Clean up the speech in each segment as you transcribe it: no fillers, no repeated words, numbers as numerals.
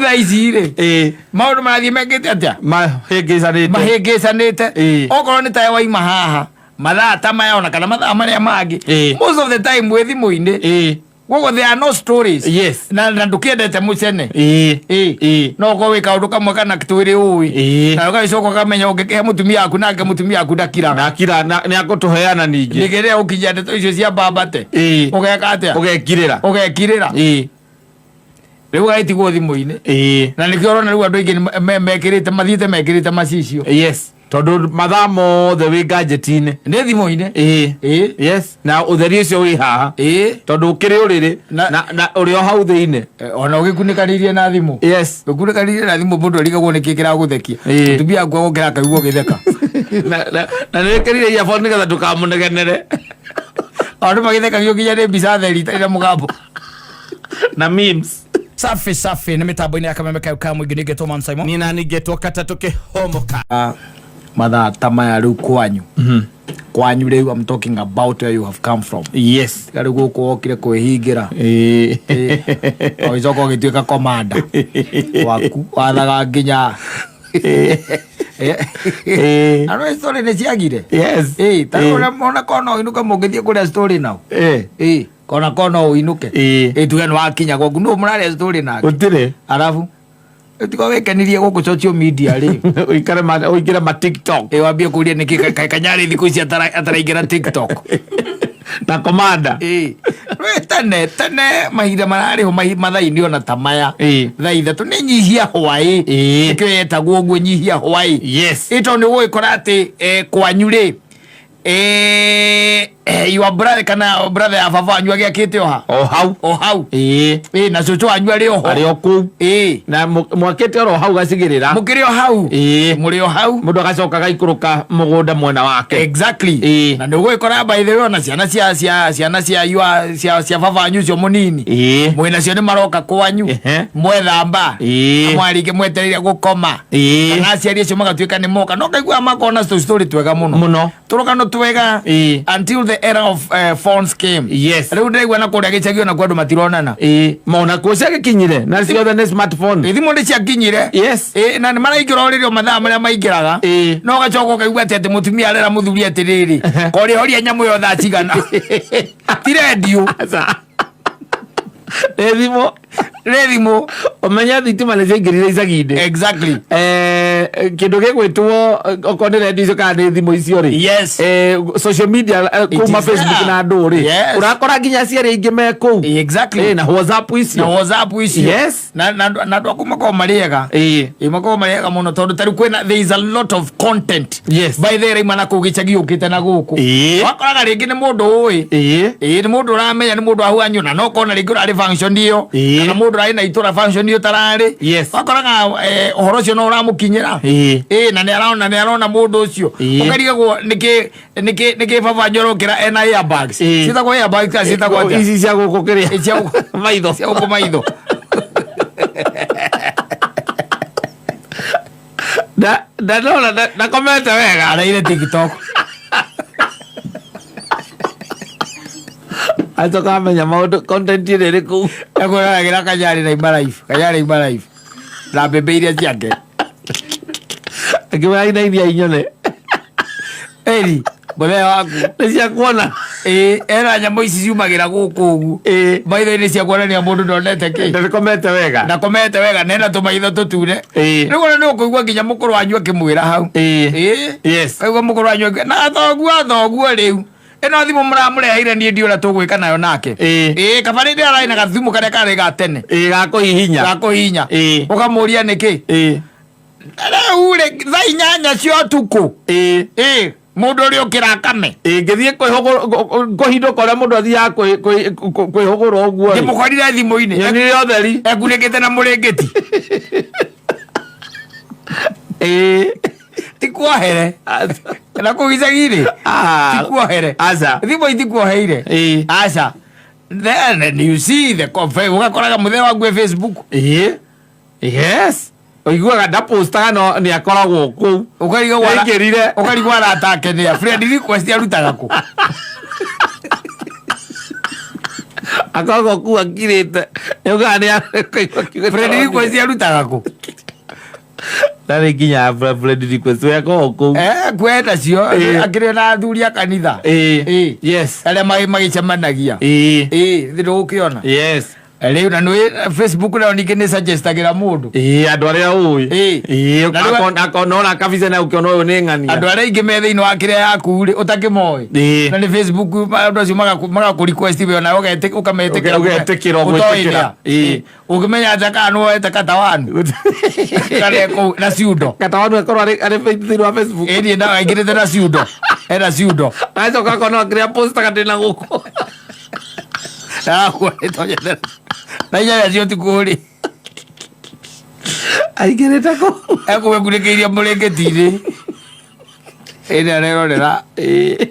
Rĩu thaa ici rĩ, maũndũ marathiĩ mekĩte atĩa? Mahĩngĩcanĩte. Mahĩngĩcanĩte. Okorwo nĩ tawe waima haha mathaa ta maya ona kana mathaa marĩa mangĩ, most of the time wĩ thimũ-inĩ. Koguo there are no stories. Na ndũkĩendete mũcene. No ũkorwo wĩ kaũndũ kamwe kana twĩrĩ ũĩ. Na ũgagĩcoka ũkamenya ũngĩkĩhe mũtumia waku nake mũtumia waku ndakiraga. Ndakira nĩ akũtũheana ningĩ. Ningĩ rĩrĩa ũkinyia ndeto icio cia mbambate, ũgeka atĩa? Ũgekirĩra. Ũgekirĩra. Rĩu ũgagĩtigwo thimũ-inĩ. Na nĩkĩo ũrona rĩu andũ aingĩ nĩ mekĩrĩte, mathiĩte mekĩrĩte macicio. Yes, tondũ mathaa mothe wĩ gadget-inĩ. Nĩ thimũ-inĩ. Yes, na ũtheri ũcio wĩ haha. Tondũ ũkĩrĩ ũrĩrĩ na ũrĩ o hau thĩinĩ. Ona ũgĩkunĩkanĩirie na thimũ. Ũkunĩkanĩirie na thimũ, mũndũ arigagwo nĩkĩ kĩragũthekia. Mũtumia waku agũkĩra akaigua ũgĩtheka. Na nĩ wĩkĩrire earphone nĩgetha ndũkamũnegenere. Andũ magĩthekagio nginya nĩ mbica theri itarĩ na mũgambo. Na memes. Safi safi, nĩ mĩtambo-inĩ ya Kameme kayo ka mũingĩ, nĩngetwo Man Simon. Niĩ nani ngetwo katatũ kĩhomoka. Mathaa ta maya rĩu kwanyu, kwanyu rĩu, I'm talking about where you have come from. Tiga rĩu gũkũ wokire kwĩhingĩra, ũgĩcoka ũgĩtuĩka komanda waku wathaga nginya andũ. Story nĩ ciagire. Ta rĩu ona kona ũinũke, mũngĩthiĩ kũrĩa story nao, kona kona ũinũke, tuge nĩ wakinya gwaku, nũ mũrarĩa story nake? Gũtirĩ. Arabu tiga wĩkenirie gũkũ social media rĩ. Ũikare ũingĩre ma TikTok. Wambie kũria nĩkĩ Kanyarĩ thikũ ici ataraingĩra TikTok. Na komanda. Rĩ tene tene mahinda mararĩ ho, mathaa-inĩ ona ta maya, thaa 3 nĩ nyihia hwaĩ. Nĩkĩo yetagwo ũguo, nyihia hwaĩ. Ĩ tondũ nĩ ũgũgĩkora atĩ kwanyu rĩ, your brother kana brother ya baba wanyu agĩakĩte o ha? O hau. O hau. Na cũcũ wanyu arĩ oho. Arĩ o kũu. Na mwakĩte oro hau gacigĩrĩra. Mũkĩrĩ o hau. Mũrĩ o hau. Mũndũ agacoka agaikũrũka mũgũnda mwena wake. Exactly. Na nĩ ũgũgĩkora, by the way, ona ciana cia ciana cia your cia baba wanyu ũcio mũnini, mwĩ nacio nĩ maroka kwanyu. Mwethamba, mwarĩkia mwetereire gũkoma, kana aciari acio magatuĩka nĩ moka, no kaiguaga makona story twega mũno. Mũno. Tũrũgano twega. Until the era of phones came. Rĩu ndĩraigua na kũrĩa gĩcagi ona andũ matironana. Mona kuo ciagĩkinyire na ciothe nĩ smartphone. Thimũ nĩ ciakinyire. Na nĩ maraingĩra o rĩrĩa mathaa marĩa maingĩraga. No ũgacoka ũkaigua atĩ mũtumia arera mũthuri atĩrĩrĩ, korĩa horia nyamũ ĩyo thaa cigana, ti rendio. Aca. Nĩ thimũ. Nĩ thimũ. Ũmenye thitima nĩ ciaingĩrire icagi-inĩ. Kĩndũ gĩgwĩtwo okorwo nĩ rendio icio kana nĩ thimũ icio rĩ, social media, It kuma is Facebook there. na andũ rĩ, ũrakora nginya aciari aingĩ me kũu. Na WhatsApp icio. Na WhatsApp icio. Na andũ aku makoragwo marĩ ega. Makoragwo marĩ ega mũno, tondũ tarĩu kwĩna, there is a lot of content, by the way, raima na kũu gĩcagi ũkĩte na gũkũ. Wakoraga rĩngĩ nĩ mũndũ ũĩ. Nĩ mũndũ ũramenya, nĩ mũndũ ahuanyu, na no kona rĩngĩ ũrarĩ function ĩyo, kana mũndũ ũrarĩ na itũra function ĩyo tararĩ. Wakoraga ũhoro ũcio no ũramũkinyĩra. Na nĩ arona, nĩ arona mũndũ ũcio. Ũkarigagwo nĩkĩ baba wanyu arokĩra ena airbags. Ciĩtagwo airbags kana ciĩtagwo atĩa? Ici cia gũkũ kĩrĩa? Ĩ, cia gũkũ- maitho. Cia gũkũ maitho. Na ndona ndakomete wega. Araire TikTok. Acoka amenya maũndũ, content ĩrĩa ĩrĩ kũu. Ekwĩroragĩra Kanyarĩ na ima life, Kanyarĩ ima life na mbembe iria ciake. Akĩmwĩra inainia inyone. Eri mũthenya waku. Nĩ cia kuona. Ena nyamũ ici ciumagĩra gũkũ ũguo maitho-inĩ cia kuonania mũndũ ndonete kĩ. Ndakomete wega. Ndakomete wega, nena tũmaitho tũtune. Rĩu ona nĩ ũkũigua nginya mũkũrũ wanyu akĩmwĩra hau. Kaigua mũkũrũ wanyu na thoguo, thoguo rĩu ĩno thimũ mũramũreheire, niĩ ndiũ ũrĩa tũgwĩka nayo nake. Kaba rĩrĩa ararĩ na gathimũ karĩa karĩ ga tene. Gakũhihinya. Gakũhihinya. Ũkamũria nĩkĩ rĩu rĩ thaa 8 cia ũtukũ. Mũndũ ũrĩa ũkĩra akame. Ngĩthiĩ kũhindũka ũrĩa mũndũ athiaga kwĩhũgũra ũguo rĩ. Ndĩmũkorire thimũ-inĩ. Nyonire ũtheri. Ekunĩkĩte na mũrĩngĩti. Ti kuohere na kũu icagi-inĩ. Ah. Ti kuohere. Aca. Thimũ itikuoheire. Aca. Then you see the ũgakoraga mũthee waku e Facebook. Yes, ũiguaga ndapostaga no nĩ akoragwo kũu. Ũkarigwo Aingĩrire. Ũkarigwo arata ake nĩa, friend request arutaga kũ? Akoragwo kuu akirĩte. Nĩugaga nĩ akũigua kiugo Friend request arutaga kũ? Ndarĩ nginya friend request we akoragwo kũu. Eh, kwenda cio Ĩĩ. akĩrĩ na athuri a kanitha. Ĩĩ. Ĩĩ. Yes. Arĩa magĩcemanagia. Ĩĩ. Ĩĩ, ndũgũkĩona. Yes. Rĩu na nĩ Facebook nayo ningĩ nĩ suggestagĩra mũndũ. Ĩĩ, andũ arĩa ũĩ. Ĩĩ. Ĩĩ, Na rĩu- akona ona kabica na ũkĩona ũyũ nĩ ng'ania. Andũ arĩa aingĩ me thĩinĩ wa kĩrĩa yaku rĩ ũtakĩmoĩ. Ĩĩ. Na nĩ Facebook andũ acio magakũ request we ona ũkametĩkĩra. Ũgetĩkĩra, Ũtoĩ ũgwĩtĩkĩra. nĩa. Ĩĩ. Ũngĩmenya atĩa kana nĩ woete katawanu. Kana kũu na ciundo. Katawanu akorwo arĩ thĩinĩ wa Facebook. Ĩĩ niĩ aingĩrĩte na ciundo. Ena ciundo. Agacoka akona kĩrĩa postaga ndĩ na gũkũ. Na inyanya cia ũtukũ rĩ. Aingĩrĩte kũ? Ekũgũkunĩkĩirie mũrĩngĩti-inĩ. Ĩĩ arerorera. Ĩĩ.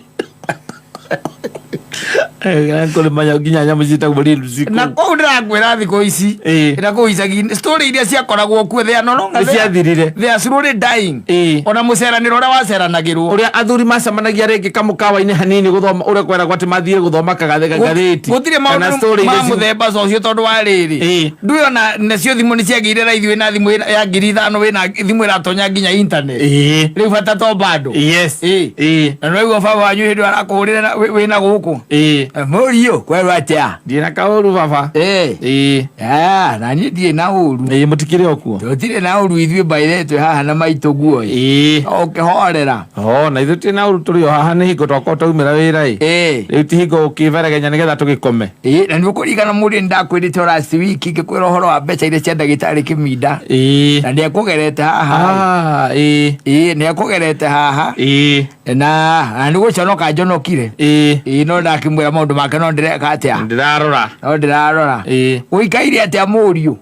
Kũrĩ manya nginya nyamũ ciĩtagwo reels Na kũu. kũu ndĩrakwĩra thikũ ici. Ĩĩ. Na kũu icagi-inĩ story iria ciakoragwo kuo they are no longer Nĩ there. ciathirire. They are slowly dying. Ĩĩ. Ona mũceranĩro ũrĩa waceranagĩrwo. Ũrĩa athuri macemanagia rĩngĩ kamũkawa-inĩ hanini gũthoma ũrĩa kweragwo atĩ mathiĩ gũthoma gathĩti. Gũtirĩ Kana maũndũ story ma iria mũthemba ũcio tondũ wa rĩrĩ. Ĩĩ. Ndũĩ ona nacio thimũ nĩ ciagĩire raithi wĩna thimũ ya 5,000 wĩna thimũ ĩratonya nginya internet. Ĩĩ. Rĩu bata to bando. Yes. Ĩĩ. Ĩĩ. Na nĩwaigua baba wanyu hĩndĩ ĩyo arakũhũrĩra wĩna gũkũ. Ĩĩ. Mũriũ kwerwo atĩa? Ndirĩ na kaũru baba. Ĩĩ. Ĩĩ. Ah, na niĩ ndirĩ na ũru. Ĩĩ mũtikĩrĩ o kuo. Tũtirĩ na ũru ithuĩ mbaire twĩ haha na maitũ guo. Ĩĩ. Ũkĩhorera. O na ithuĩ tũtirĩ na ũru tũrĩ o haha nĩ hingo twakorwo twaumĩra wĩra ĩ. Ĩĩ. Rĩu ti hingo gũkĩberegenya nĩgetha tũgĩkome. Ĩĩ, na nĩ ũkũririkana mũriũ nĩ ndakwĩrĩte last week ngĩkwĩra ũhoro wa mbeca iria cia ndagĩtarĩ Kĩminda. Ĩĩ. Na nĩ ekũgerete haha. Ah, ĩĩ. Ĩĩ, nĩ ekũgerete haha. Ĩĩ. Na nĩ gũconoka njonokire. Ĩĩ. Ĩĩ, no ndakĩmwĩra maũndũ make no ndĩreka atĩa? Ndĩrarora. No ndĩrarora. Ĩĩ. Ũikaire atĩa mũriũ?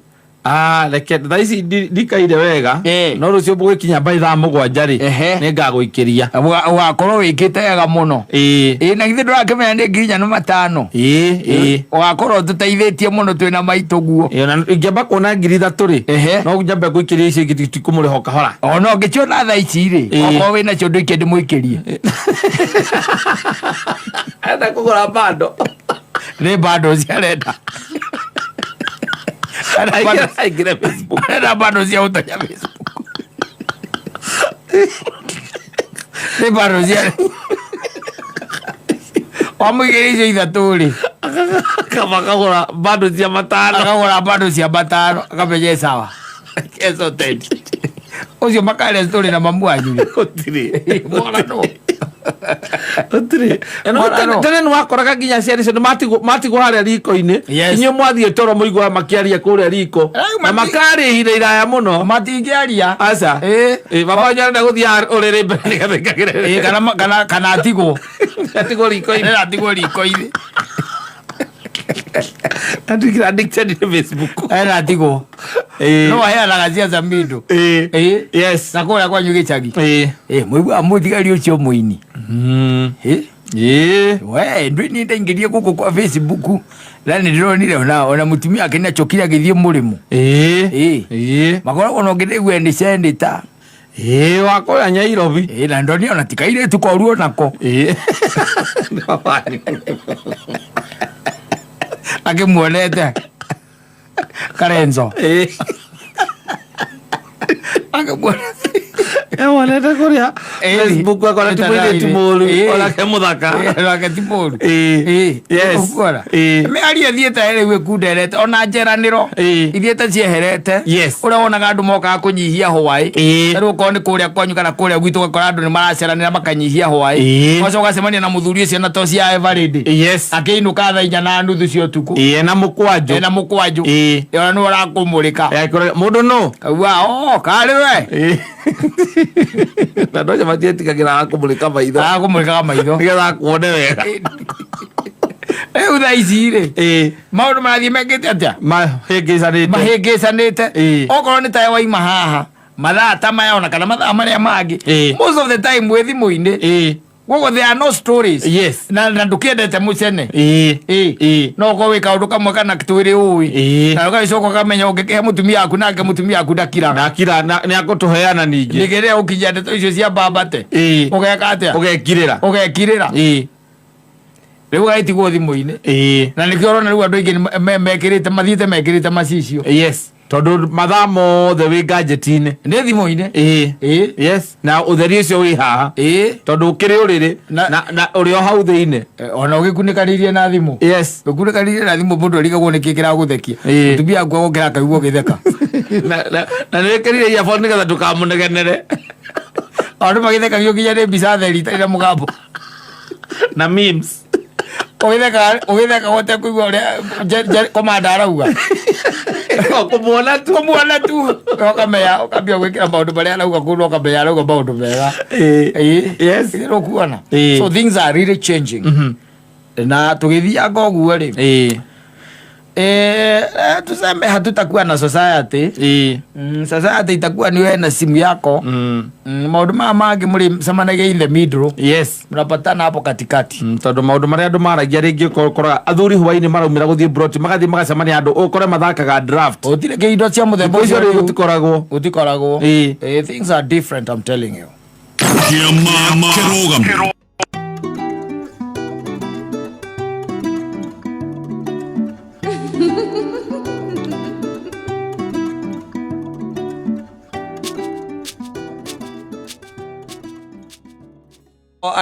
Ah, reke thaa ici ndikaire wega Ĩĩ. no rũciũ gũgĩkinya mbaĩ thaa 7 rĩ Ehe. nĩ ngagũikĩria. Ũgakorwo wĩkĩte wega mũno. Ĩĩ. Ĩĩ, na githĩ ndũrakĩmenya nĩ 45,000. Ĩĩ, ĩĩ. Ũgakorwo tũteithĩtie mũno twĩna maitũ guo. Ĩĩ, ona ingĩamba kuona 3,000 rĩ Ehe. no njambe ngũikĩrie icio ingĩ tikũmũrĩha o kahora. Ona ũngĩciona thaa ici rĩ, Ĩĩ. okorwo wĩnacio ndũikie ndĩmũikĩrie. Arenda kũgũra bando. Nĩ bando ciarenda. Aingĩre Facebook. Arenda bando cia gũtonya Facebook. Nĩ bando cia wamũigĩria icio ithatũ rĩ Kaba akagũra bando cia 5. Akagũra bando cia 5 akamenya ĩ sawa. Ke sorted. Ũcio makarĩa story na mamu wanyu rĩ. Gũtirĩ. Mwana nũ? Gũtirĩ. Ĩno Mwana nũ? tene nĩ wakoraga nginya aciari acio nĩ matigwo harĩa riko-inĩ. Yes. Inyuĩ mwathiĩ toro mũiguaga makĩaria kũrĩa riko. Rĩu Na makaria ihinda iraya mũno. Matingĩaria. Aca. Ĩĩ. Ĩĩ, baba wanyu arenda gũthiĩ ũrĩrĩ mbere nĩgetha aikagĩre. Ĩĩ, kana atigwo. Atigwo riko-inĩ. Arenda atigwo riko-inĩ. Atuĩkire addicted nĩ Facebook. Arenda atigwo. Ĩĩ. No aheanaga cia Samido. Ĩĩ. Ĩĩ. Yes. Na kũrĩa kwanyu gĩcagi. Ĩĩ. Ĩĩ, mũiguaga mũthigari ũcio mũini. Ĩĩ. Ĩĩ. We, ndũĩ nĩ ndaingĩrire gũkũ kwa Facebook na nĩ ndĩronire ona mũtumia wake nĩ acokire agĩthiĩ mũrĩmo. Ĩĩ. Ĩĩ. Ĩĩ. Makoragwo na ũngĩndĩgua nĩ senator. Ĩĩ, wa kũrĩa Nyairobi. Ĩĩ, na ndonire ona ti kairĩtu koru onako. Ĩĩ. Nĩ baba wanyu. Akĩmuonete. Karenzo. Ĩĩ. Akĩmuonete. Ewonete kũrĩa Ĩĩ. Facebook akona ti mũirĩtu mũru Ĩĩ. onake mũthaka. Ĩĩ, onake ti mũru. Ĩĩ. Ĩĩ. Yes. Ũkuona? Ĩĩ. Mĩario ĩthiĩte rĩu ĩkunderete ona njeranĩro Ĩĩ. ithiĩte cieherete. Yes. Ũrĩa wonaga andũ mokaga kũnyihia hwaĩ. Ĩĩ. Rĩu okorwo nĩ kũrĩa kwanyu kana kũrĩa gwitũ ũgakora andũ nĩ maraceranĩra makanyihia hwaĩ. Ĩĩ. Ũgacoka ũgacemania na mũthuri ũcio na toci ya Eveready. Yes. Akĩinũka thaa 4:30 cia ũtukũ. Ĩĩ, na mũkwanjũ. Ena mũkwanjũ. Ĩĩ. Ona nĩwe ũrakũmũrĩka. Mũndũ nũ? Kauga, "Oh, karĩ we." Ĩĩ. Na andũ acio matiĩtigagĩra akũmũrĩka maitho. Arakũmũrĩkaga maitho. Nĩgetha akuone wega. Rĩu thaa ici rĩ, Ĩĩ. maũndũ marathiĩ mekĩte atĩa? Mahĩngĩcanĩte. Mahĩngĩcanĩte. Ĩĩ. Okorwo nĩ tawe waima haha, mathaa ta maya ona kana mathaa marĩa mangĩ. Ĩĩ. Most of the time wĩ thimũ-inĩ. Ĩĩ. Koguo there are no stories. Yes. Na ndũkĩendete mũcene. Ĩĩ. Ĩĩ. Ĩĩ. No ũkorwo wĩ kaũndũ kamwe kana twĩrĩ ũĩ. Ĩĩ. Na ũgagĩcoka ũkamenya ũngĩkĩhe mũtumia waku nake mũtumia waku ndakiraga. Ndakira nĩ akũtũheana ningĩ. Ningĩ rĩrĩa ũkinyia ndeto icio cia mbambate. Ĩĩ. Ũgeka atĩa? Ũgekirĩra. Ũgekirĩra. Ĩĩ. Rĩu gagĩtigwo thimũ-inĩ. Na nĩkĩo ũrona rĩu andũ aingĩ nĩ mekĩrĩte, mathiĩte mekĩrĩte macicio. Yes, tondũ mathaa mothe wĩ gadget-inĩ. Nĩ thimũ-inĩ. Yes, na ũtheri ũcio wĩ haha. Tondũ ũkĩrĩ ũrĩrĩ na ũrĩ o hau thĩinĩ. Ona ũgĩkunĩkanĩirie na thimũ. Ũkunĩkanĩirie na thimũ, mũndũ arigagwo nĩkĩ kĩragũthekia. Mũtumia waku agũkĩra akaigua ũgĩtheka. Na nĩ wĩkĩrire earphone nĩgetha ndũkamũnegenere. Andũ magĩthekagio nginya nĩ mbica theri itarĩ na mũgambo. Na memes. Ũgĩtheka ũgĩtheka ũtekũigua ũrĩa komanda arauga. Kũmuona tu. Kũmuona tu. Ũkamenya, ũkambia gwĩkĩra maũndũ marĩa arauga kũu, ũkamenya arauga maũndũ mega. Yes. Nĩ ũkuona. So things are really changing. Na tũgĩthianga ũguo rĩ, tuseme hatutakuwa na society. Society itakuwa ni wewe na simu yako. Maũndũ maya mangĩ mũrĩcemanagia in the middle. Mnapatana hapo katikati. Tondũ maũndũ marĩa andũ maragia rĩngĩ ũkoraga athuri hwainĩ maraumĩra gũthiĩ broti, magathiĩ magacemania andũ, ũkore mathakaga draft. Gũtirĩ kĩindo cia mũthemba ũcio rĩu gũtikoragwo. Gũtikoragwo. Things are different, I'm telling you. Kĩama kĩrũgamo.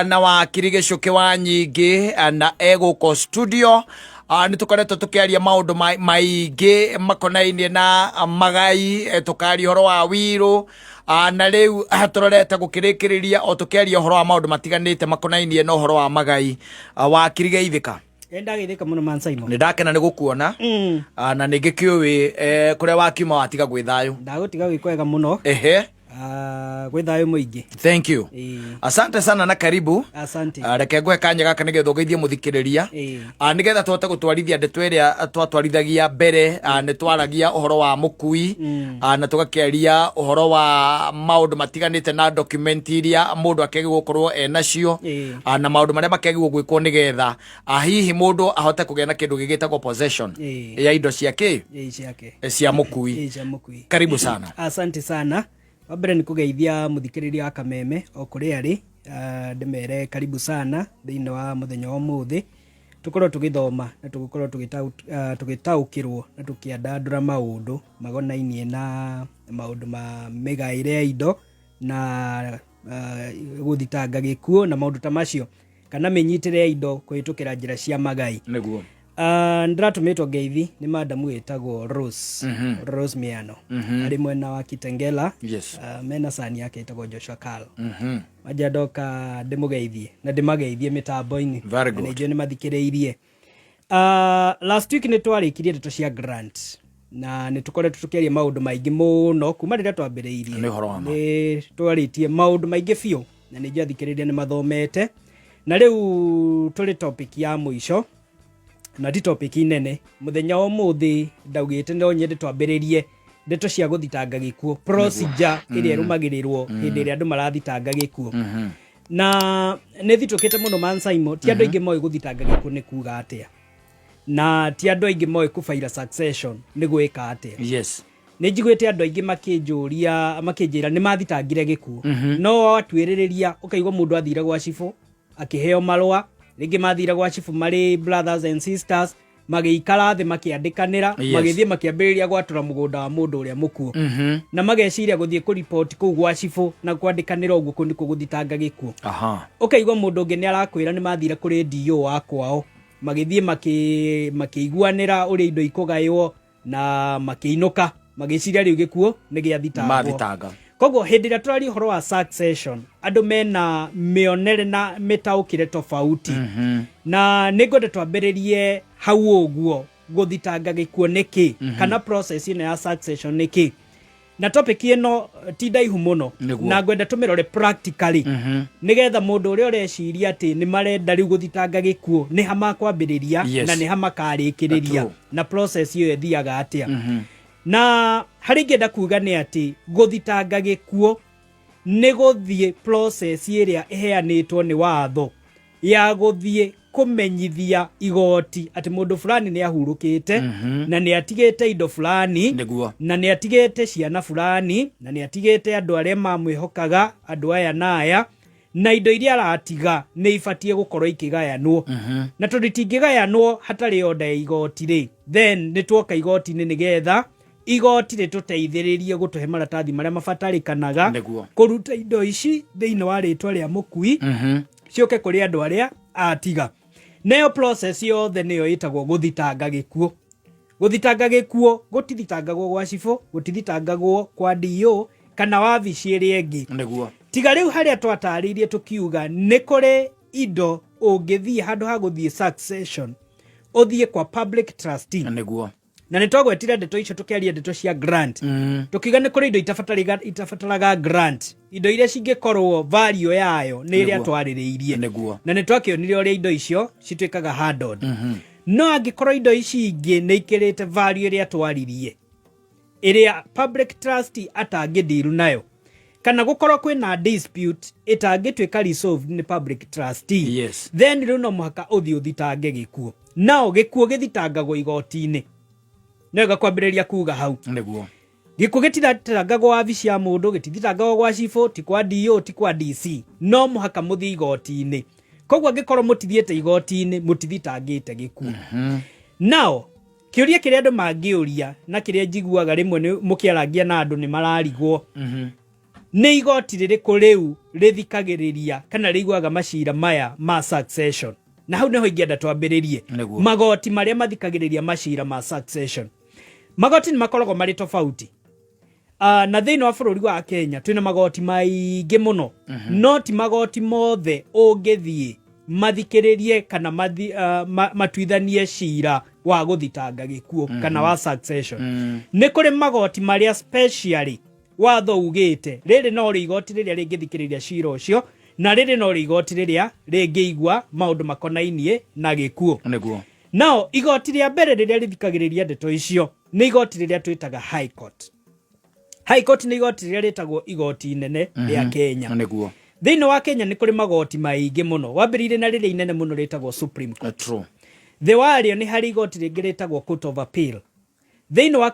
Na wakiri Gĩcũkĩ wa Nyingĩ na egũkũ studio. Nĩ tũkoretwo tũkĩaria maũndũ maingĩ makonainie na magai, tũkaria ũhoro wa wirũ, na rĩu tũrorete gũkĩrĩkĩrĩria o tũkĩaria ũhoro wa maũndũ matiganĩte makonainie na ũhoro wa magai. Wakiri geithĩka. Ndagĩthĩka mũno man Simon. Nĩ ndakena nĩ gũkuona. Na nĩ ngĩkĩũĩ kũrĩa wakiuma watiga gwĩ thayũ. Ndagũtiga gwĩ kwega mũno. Gwĩ thayũ mũingĩ. Thank you. Asante sana na karibu. Asante. Reke ngũhe kanya gaka nĩgetha ũgeithie mũthikĩrĩria. Nĩgetha tũhote gũtwarithia ndeto ĩrĩa twatwarithagia mbere. Nĩ twaragia ũhoro wa mũkui, na tũgakĩaria ũhoro wa maũndũ matiganĩte na document iria mũndũ akĩagĩrĩirwo gũkorwo e nacio, na maũndũ marĩa makĩagĩrĩirwo gwĩkwo nĩgetha hihi mũndũ ahote kũgĩa na kĩndũ gĩgĩtagwo possession ya indo cia kĩ? Ciake. Cia mũkui. Cia mũkui. Karibu sana. Asante sana. Wa mbere nĩ kũgeithia mũthikĩrĩria wa Kameme o kũrĩa arĩ, ndĩmere karibu sana thĩinĩ wa mũthenya wa ũmũthĩ. Tũkorwo tũgĩthoma na tũgũkorwo tũgĩtaũkĩrwo na tũkĩandandũra maũndũ magonainie na maũndũ ma mĩgaĩre ya indo na gũthitanga gĩkuũ na maũndũ ta macio, kana mĩnyitĩre ya indo kũhĩtũkĩra njĩra cia magai. Nĩndĩratũmĩtwo ngeithi nĩ madamu wĩtagwo Rose. Rose Miano. Arĩ mwena wa Kitengela. Mena sani yake ĩtagwo Joshua Carl. Manja ndoka ndĩmũgeithie na ndĩmageithie mĩtambo-inĩ. Very good. Na ningĩ nĩmathikĩrĩirie. Last week nĩ twarĩkirie ndeto cia grant na nĩ tũkoretwo tũkĩaria maũndũ maingĩ mũno kuma rĩrĩa twambĩrĩirie. Nĩ ũhoro wa ma. Nĩ twarĩtie maũndũ maingĩ biũ na nĩ njathikĩrĩria nĩ mathomete. Na rĩu tũrĩ topic ya mũico na ti topic nene. Mũthenya wa ũmũthĩ ndaugĩte no nyende twambĩrĩrie ndeto cia gũthitanga gĩkuũ, procedure ĩrĩa ĩrũmagĩrĩrwo hĩndĩ ĩrĩa andũ marathitanga gĩkuũ. Na nĩ thitũkĩte mũno man Simon, ti andũ aingĩ moĩ gũthitanga gĩkuũ nĩ kuga atĩa, na ti andũ aingĩ moĩ kũbaira succession nĩ gwĩka atĩa. Nĩ njiguĩte andũ aingĩ makĩnjũria, makĩnjĩra nĩ mathitangire gĩkuũ. No watuĩrĩrĩria ũkaigua mũndũ athire gwa cibũ akĩheo marũa, rĩngĩ mathire gwa cibũ marĩ brothers and sisters, magĩikara thĩ makĩandĩkanĩra, magĩthiĩ makĩambĩrĩria gwatũra mũgũnda wa mũndũ ũrĩa mũkuũ. Na mageciria gũthiĩ kũripoti kũu gwa cibũ na kwandĩkanĩra ũguo kũu nĩkuo gũthitanga gĩkuũ. Ũkaigua mũndũ ũngĩ nĩ arakwĩra nĩ mathire kũrĩ DO wa kwao, magĩthiĩ makĩiguanĩra ũrĩa indo ikũgaywo na makĩinũka, magĩciria rĩu gĩkuũ nĩ gĩathitangwo. Mathitanga. Koguo hĩndĩ ĩrĩa tũraria ũhoro wa succession, andũ mena mĩonere na mĩtaũkĩre tofauti. Na nĩ ngwenda twambĩrĩrie hau ũguo, gũthitanga gĩkuũ nĩ kĩ? Kana process ĩno ya succession nĩ kĩ? Na topic ĩno ti ndaihu mũno. Na ngwenda tũmĩrore practically. Nĩgetha mũndũ ũrĩa ũreciria atĩ nĩ marenda rĩu gũthitanga gĩkuũ, nĩ ha makwambĩrĩria na nĩ ha makarĩkĩrĩria. Na process ĩyo ĩthiaga atĩa. Na harĩa ingĩenda kuga nĩ atĩ gũthitanga gĩkuũ nĩ gũthiĩ process ĩrĩa ĩheanĩtwo nĩ watho ya gũthiĩ kũmenyithia igoti atĩ mũndũ fulani nĩ ahurũkĩte, na nĩ atigĩte indo fulani, na nĩ atigĩte ciana fulani, na nĩ atigĩte andũ arĩa mamwĩhokaga, andũ aya na aya, Na indo iria aratiga nĩ ibatiĩ gũkorwo ikĩgayanwo, na tondũ itingĩgayanwo hatarĩ order ya igoti rĩ, then nĩ tuoka igoti-inĩ nĩgetha igoti rĩtũteithĩrĩrie gũtũhe maratathi marĩa mabatarĩkanaga kũruta indo ici thĩinĩ wa rĩtwa rĩa mũkui ciũke kũrĩ andũ arĩa atiga. Nayo process yothe nĩyo ĩtagwo gũthitanga gĩkuũ. Gũthitanga gĩkuũ gũtithitangagwo gwa cibũ, gũtithitangagwo kwa DO kana wabici ĩrĩa ĩngĩ. Tiga rĩu harĩa twatarĩirie tũkiuga nĩ kũrĩ indo ũngĩthiĩ handũ ha gũthiĩ succession ũthiĩ kwa public trustee. Na nĩ twagwetire ndeto icio tũkĩaria ndeto cia grant. Tũkiuga nĩ kũrĩ indo itabataraga grant, indo iria cingĩkorwo value yayo nĩ ĩrĩa twarĩrĩirie. Na nĩ twakĩonire ũrĩa indo icio cituĩkaga handled. No angĩkorwo indo ici ingĩ nĩ ikĩrĩte value ĩrĩa twaririe, ĩrĩa public trustee atangĩndiru nayo, kana gũkorwo kwĩna dispute ĩtangĩtuĩka resolved nĩ public trustee, then rĩu no mũhaka ũthiĩ ũthitange gĩkuũ. Nao gĩkuũ gĩthitangagwo igoti-inĩ. Nĩ wega kwambĩrĩria kuga hau. Gĩkuũ gĩtithitangagwo wabici ya mũndũ, gĩtithitangagwo gwa cibũ, ti kwa DO, ti kwa DC, no mũhaka mũthiĩ igoti-inĩ. Koguo angĩkorwo mũtithiĩte igoti-inĩ, mũtithitangĩte gĩkuũ. Nao kĩũria kĩrĩa andũ mangĩũria na kĩrĩa njiguaga rĩmwe nĩ mũkĩarangia na andũ nĩ mararigwo, nĩ igoti rĩrĩkũ rĩu rĩthikagĩrĩria kana rĩiguaga macira maya ma succession? Na hau nĩho ingĩenda twambĩrĩrie. Magoti marĩa mathikagĩrĩria macira ma succession, magoti nĩ makoragwo marĩ tofauti. Na thĩinĩ wa bũrũri wa Kenya twĩna magoti maingĩ mũno, no ti magoti mothe ũngĩthiĩ mathikĩrĩrie kana matuithanie cira wa gũthitanga gĩkuũ kana wa succession. Nĩ kũrĩ magoti marĩa specially watho ugĩte rĩrĩ no rĩ igoti rĩrĩa rĩngĩthikĩrĩria cira ũcio, na rĩrĩ no rĩ igoti rĩrĩa rĩngĩigua maũndũ makonainie na gĩkuũ. Nao igoti rĩa mbere rĩrĩa rĩthikagĩrĩria ndeto icio nĩ igoti rĩrĩa twĩtaga High Court. High Court nĩ igoti rĩrĩa rĩtagwo igoti inene rĩa Kenya. Thĩinĩ wa Kenya nĩ kũrĩ magoti maingĩ mũno. Wambĩrĩirie na rĩrĩa inene mũno rĩtagwo Supreme Court. Thĩ warĩo nĩ harĩ igoti rĩngĩ rĩtagwo Court of Appeal. Thĩinĩ wa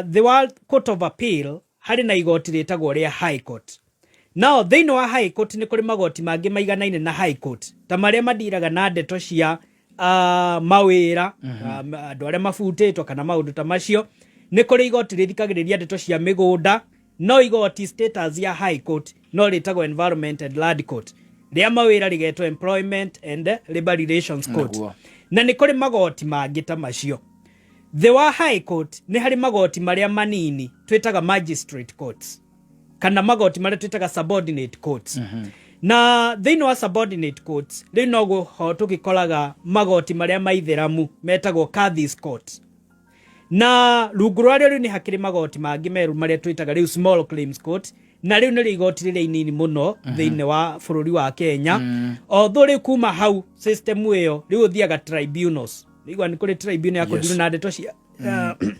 thĩ wa Court of Appeal harĩ na igoti rĩtagwo rĩa High Court. Nao thĩinĩ wa High Court nĩ kũrĩ magoti mangĩ maiganaine na High Court, ta marĩa mandiraga na ndeto cia mawĩra, andũ arĩa mabutĩtwo kana maũndũ ta macio. Nĩ kũrĩ igoti rĩthikagĩrĩria ndeto cia mĩgũnda, no igoti status ya High Court no rĩtagwo Environment and Land Court, rĩa mawĩra rĩgetwo Employment and Labor Relations Court. Na nĩ kũrĩ magoti mangĩ ta macio. Thĩ wa High Court nĩ harĩ magoti marĩa manini twĩtaga magistrate courts, kana magoti marĩa twĩtaga subordinate courts. Na thĩinĩ wa subordinate courts rĩu no ho tũgĩkoraga magoti marĩa maithĩramu metagwo Kadhis Court, na rungu rwarĩo rĩu nĩ hakĩrĩ magoti mangĩ merũ marĩa twĩtaga rĩu small claims court, na rĩu nĩrĩo igoti rĩrĩa inini mũno thĩinĩ wa bũrũri wa Kenya. Although rĩu kuma hau system ĩyo rĩu ũthiaga tribunals. Nĩigua nĩ kũrĩ tribunal ya kũndirwo na ndeto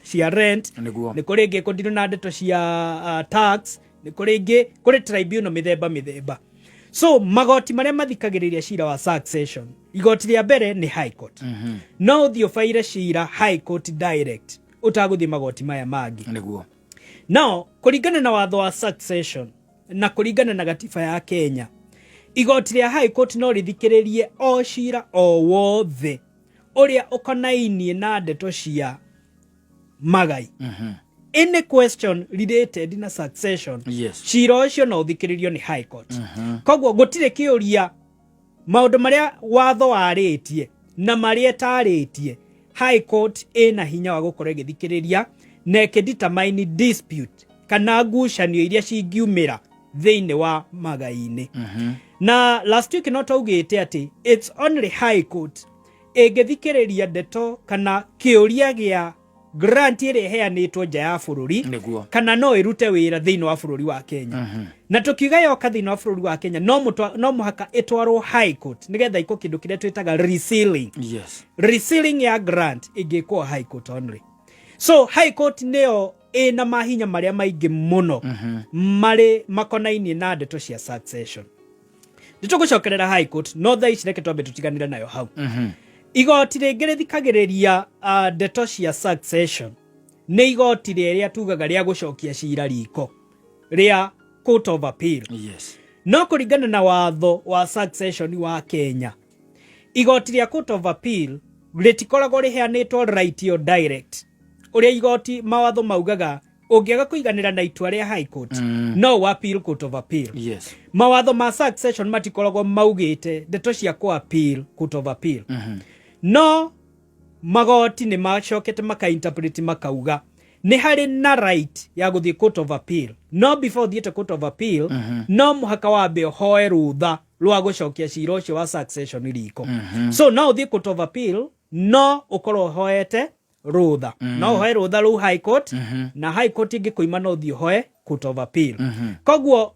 cia rent, nĩ kũrĩ ĩngĩ kũndirwo na ndeto cia tax, nĩ kũrĩ ĩngĩ, kũrĩ tribunal mĩthemba mĩthemba. So magoti marĩa mathikagĩrĩria cira wa succession, igoti rĩa mbere nĩ High Court. No ũthiĩ ũbaire cira High Court direct ũtagũthiĩ magoti maya mangĩ. Nao kũringana na watho wa succession na kũringana na gatiba ya Kenya, igoti rĩa High Court no rĩthikĩrĩrie o cira o wothe ũrĩa ũkonainie na ndeto cia magai, any question related na succession. Cira ũcio no ũthikĩrĩrio nĩ High Court. Koguo gũtirĩ kĩũria, maũndũ marĩa watho warĩtie na marĩa ĩtarĩtie, High Court ĩna hinya wa gũkorwo ĩgĩthikĩrĩria na ĩkĩdetermine dispute kana ngucanio iria cingiumĩra thĩinĩ wa magai-inĩ. Na last week no twaugĩte atĩ it's only High Court ĩngĩthikĩrĩria ndeto kana kĩũria gĩa grant ĩrĩa ĩheanĩtwo nja ya bũrũri kana no ĩrute wĩra thĩinĩ wa bũrũri wa Kenya. Na tũkiuga yoka thĩinĩ wa bũrũri wa Kenya, no mũhaka ĩtwarwo High Court nĩgetha iko kĩndũ kĩrĩa twĩtaga resealing. Resealing ya grant ĩngĩkwo High Court only. So High Court nĩyo ĩna mahinya marĩa maingĩ mũno marĩ makonainie na ndeto cia succession. Nĩ tũgũcokerera High Court, no thaa ici reke twambe tũtiganĩre nayo hau. Igoti rĩngĩ rĩthikagĩrĩria ndeto cia succession nĩ igoti rĩrĩa tugaga rĩa gũcokia cira riko, rĩa Court of Appeal. No kũringana na watho wa succession wa Kenya, igoti rĩa Court of Appeal rĩtikoragwo rĩheanĩtwo right yo direct. Ũrĩa igoti mawatho maugaga, ũngĩaga kũiganĩra na itua rĩa High Court, no ũ appeal Court of Appeal. Mawatho ma succession matikoragwo maugĩte ndeto cia kũ appeal Court of Appeal. No magoti nĩ macokete maka interpret, makauga nĩ harĩ na right ya gũthiĩ Court of Appeal, no before ũthiĩte Court of Appeal, no mũhaka wambe ũhoe rũtha rwa gũcokia cira ũcio wa succession riko. So no ũthiĩ Court of Appeal, no ũkorwo ũhoete rũtha. No ũhoe rũtha rũu High Court, na High Court ĩngĩkũima, no ũthiĩ ũhoe Court of Appeal. Koguo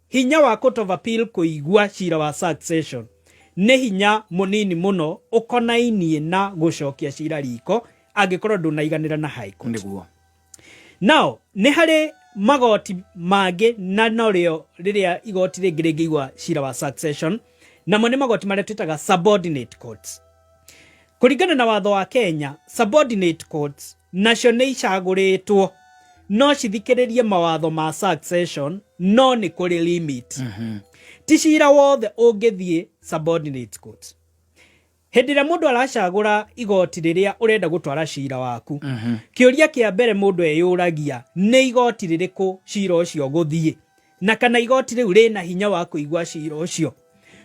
hinya wa Court of Appeal kũigua cira wa succession nĩ hinya mũnini mũno ũkonainie na gũcokia cira riko angĩkorwo ndũnaiganĩra na High Court. Now nĩ harĩ magoti mangĩ, na norĩo rĩrĩa igoti rĩngĩ rĩngĩigua cira wa succession, namo nĩ magoti marĩa twĩtaga subordinate courts. Kũringana na watho wa Kenya, subordinate courts nacio nĩ icagũrĩtwo no cithikĩrĩrie mawatho ma succession, no nĩ kũrĩ limit. Ti cira wothe ũngĩthiĩ subordinate courts. Hĩndĩ ĩrĩa mũndũ aracagũra igoti rĩrĩa ũrenda gũtwara cira waku, kĩũria kĩa mbere mũndũ eyũragia nĩ igoti rĩrĩkũ cira ũcio ũgũthiĩ, na kana igoti rĩu rĩna hinya wa kũigua cira ũcio.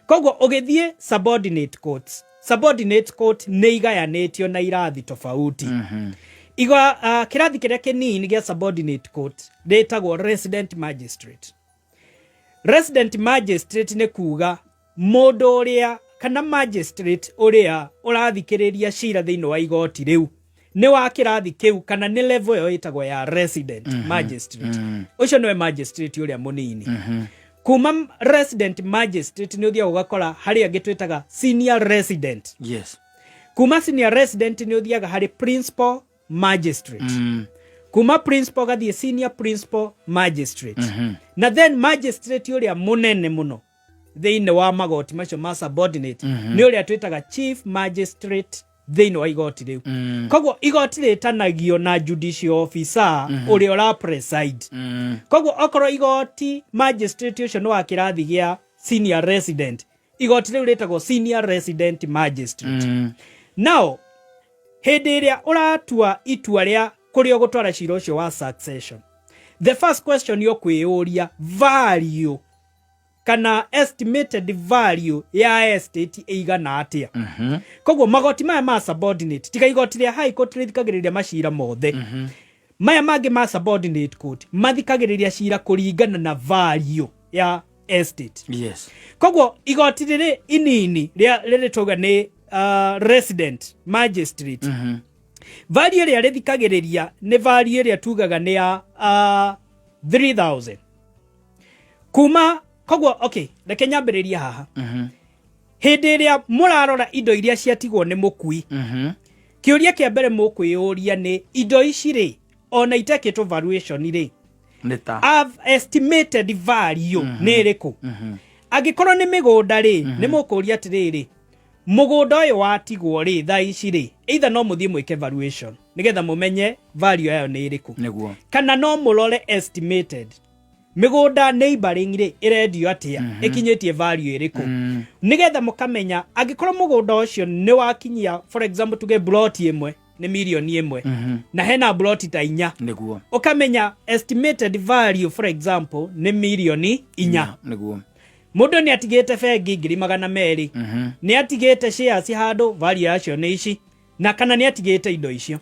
Koguo ũgĩthiĩ subordinate courts, subordinate court nĩ igayanĩtio na irathi tofauti. Igwa, kĩrathi kĩrĩa kĩnini gĩa subordinate court rĩtagwo resident magistrate. Resident magistrate nĩ kuga mũndũ ũrĩa kana magistrate ũrĩa ũrathikĩrĩria cira thĩinĩ wa igoti rĩu nĩ wa kĩrathi kĩu, kana nĩ level ĩyo ĩtagwo ya resident magistrate. Ũcio nĩwe magistrate ũrĩa mũnini. Kuma resident magistrate nĩ ũthiaga ũgakora harĩ angĩ twĩtaga senior resident. Kuma senior resident nĩ ũthiaga harĩ principal magistrate. Kuma principal gathiĩ senior principal magistrate, na then magistrate ũrĩa mũnene mũno thĩinĩ wa magoti macio ma subordinate nĩ ũrĩa twĩtaga chief magistrate thĩinĩ wa igoti rĩu. Koguo igoti rĩtanagio na judicial officer ũrĩa ũra preside. Koguo okorwo igoti magistrate ũcio nĩ wa kĩrathi gĩa senior resident, igoti rĩu rĩtagwo senior resident magistrate. Now hĩndĩ ĩrĩa ũratua itua rĩa kũrĩa ũgũtwara cira ũcio wa succession, the first question ũkwĩyũria, value kana estimated value ya estate ĩigana atĩa? Koguo magoti maya ma subordinate, tiga igoti rĩa High Court rĩthikagĩrĩria macira mothe, maya mangĩ ma subordinate court mathikagĩrĩria cira kũringana na value ya estate. Koguo igoti rĩrĩ inini rĩa rĩrĩ twauga nĩ resident magistrate, value ĩrĩa rĩthikagĩrĩria nĩ value ĩrĩa tugaga nĩ ya 3000 kuma. Koguo okay, reke nyambĩrĩrie haha. Hĩndĩ ĩrĩa mũrarora indo iria ciatigwo nĩ mũkui, kĩũria kĩa mbere mũkwĩyũria nĩ indo ici rĩ, ona itekĩtwo valuation rĩ, Nĩ ta have estimated value nĩ ĩrĩkũ? Angĩkorwo nĩ mĩgũnda rĩ, nĩ mũkũria atĩrĩrĩ, mũgũnda ũyũ watigwo rĩ, thaa ici rĩ, either no mũthiĩ mwĩke valuation nĩgetha mũmenye value yayo nĩ ĩrĩkũ, kana no mũrore estimated mĩgũnda neighboring rĩ, ĩrendio atĩa, ĩkinyĩtie value ĩrĩkũ, nĩgetha mũkamenya angĩkorwo mũgũnda ũcio nĩ wakinyia, for example, tuge ploti ĩmwe nĩ mirioni 1, na hena ploti ta 4, ũkamenya estimated value, for example, nĩ mirioni 4. Mũndũ nĩ atigĩte bengi 200,000, nĩ atigĩte shares handũ, value yacio nĩ ici, na kana nĩ atigĩte indo icio.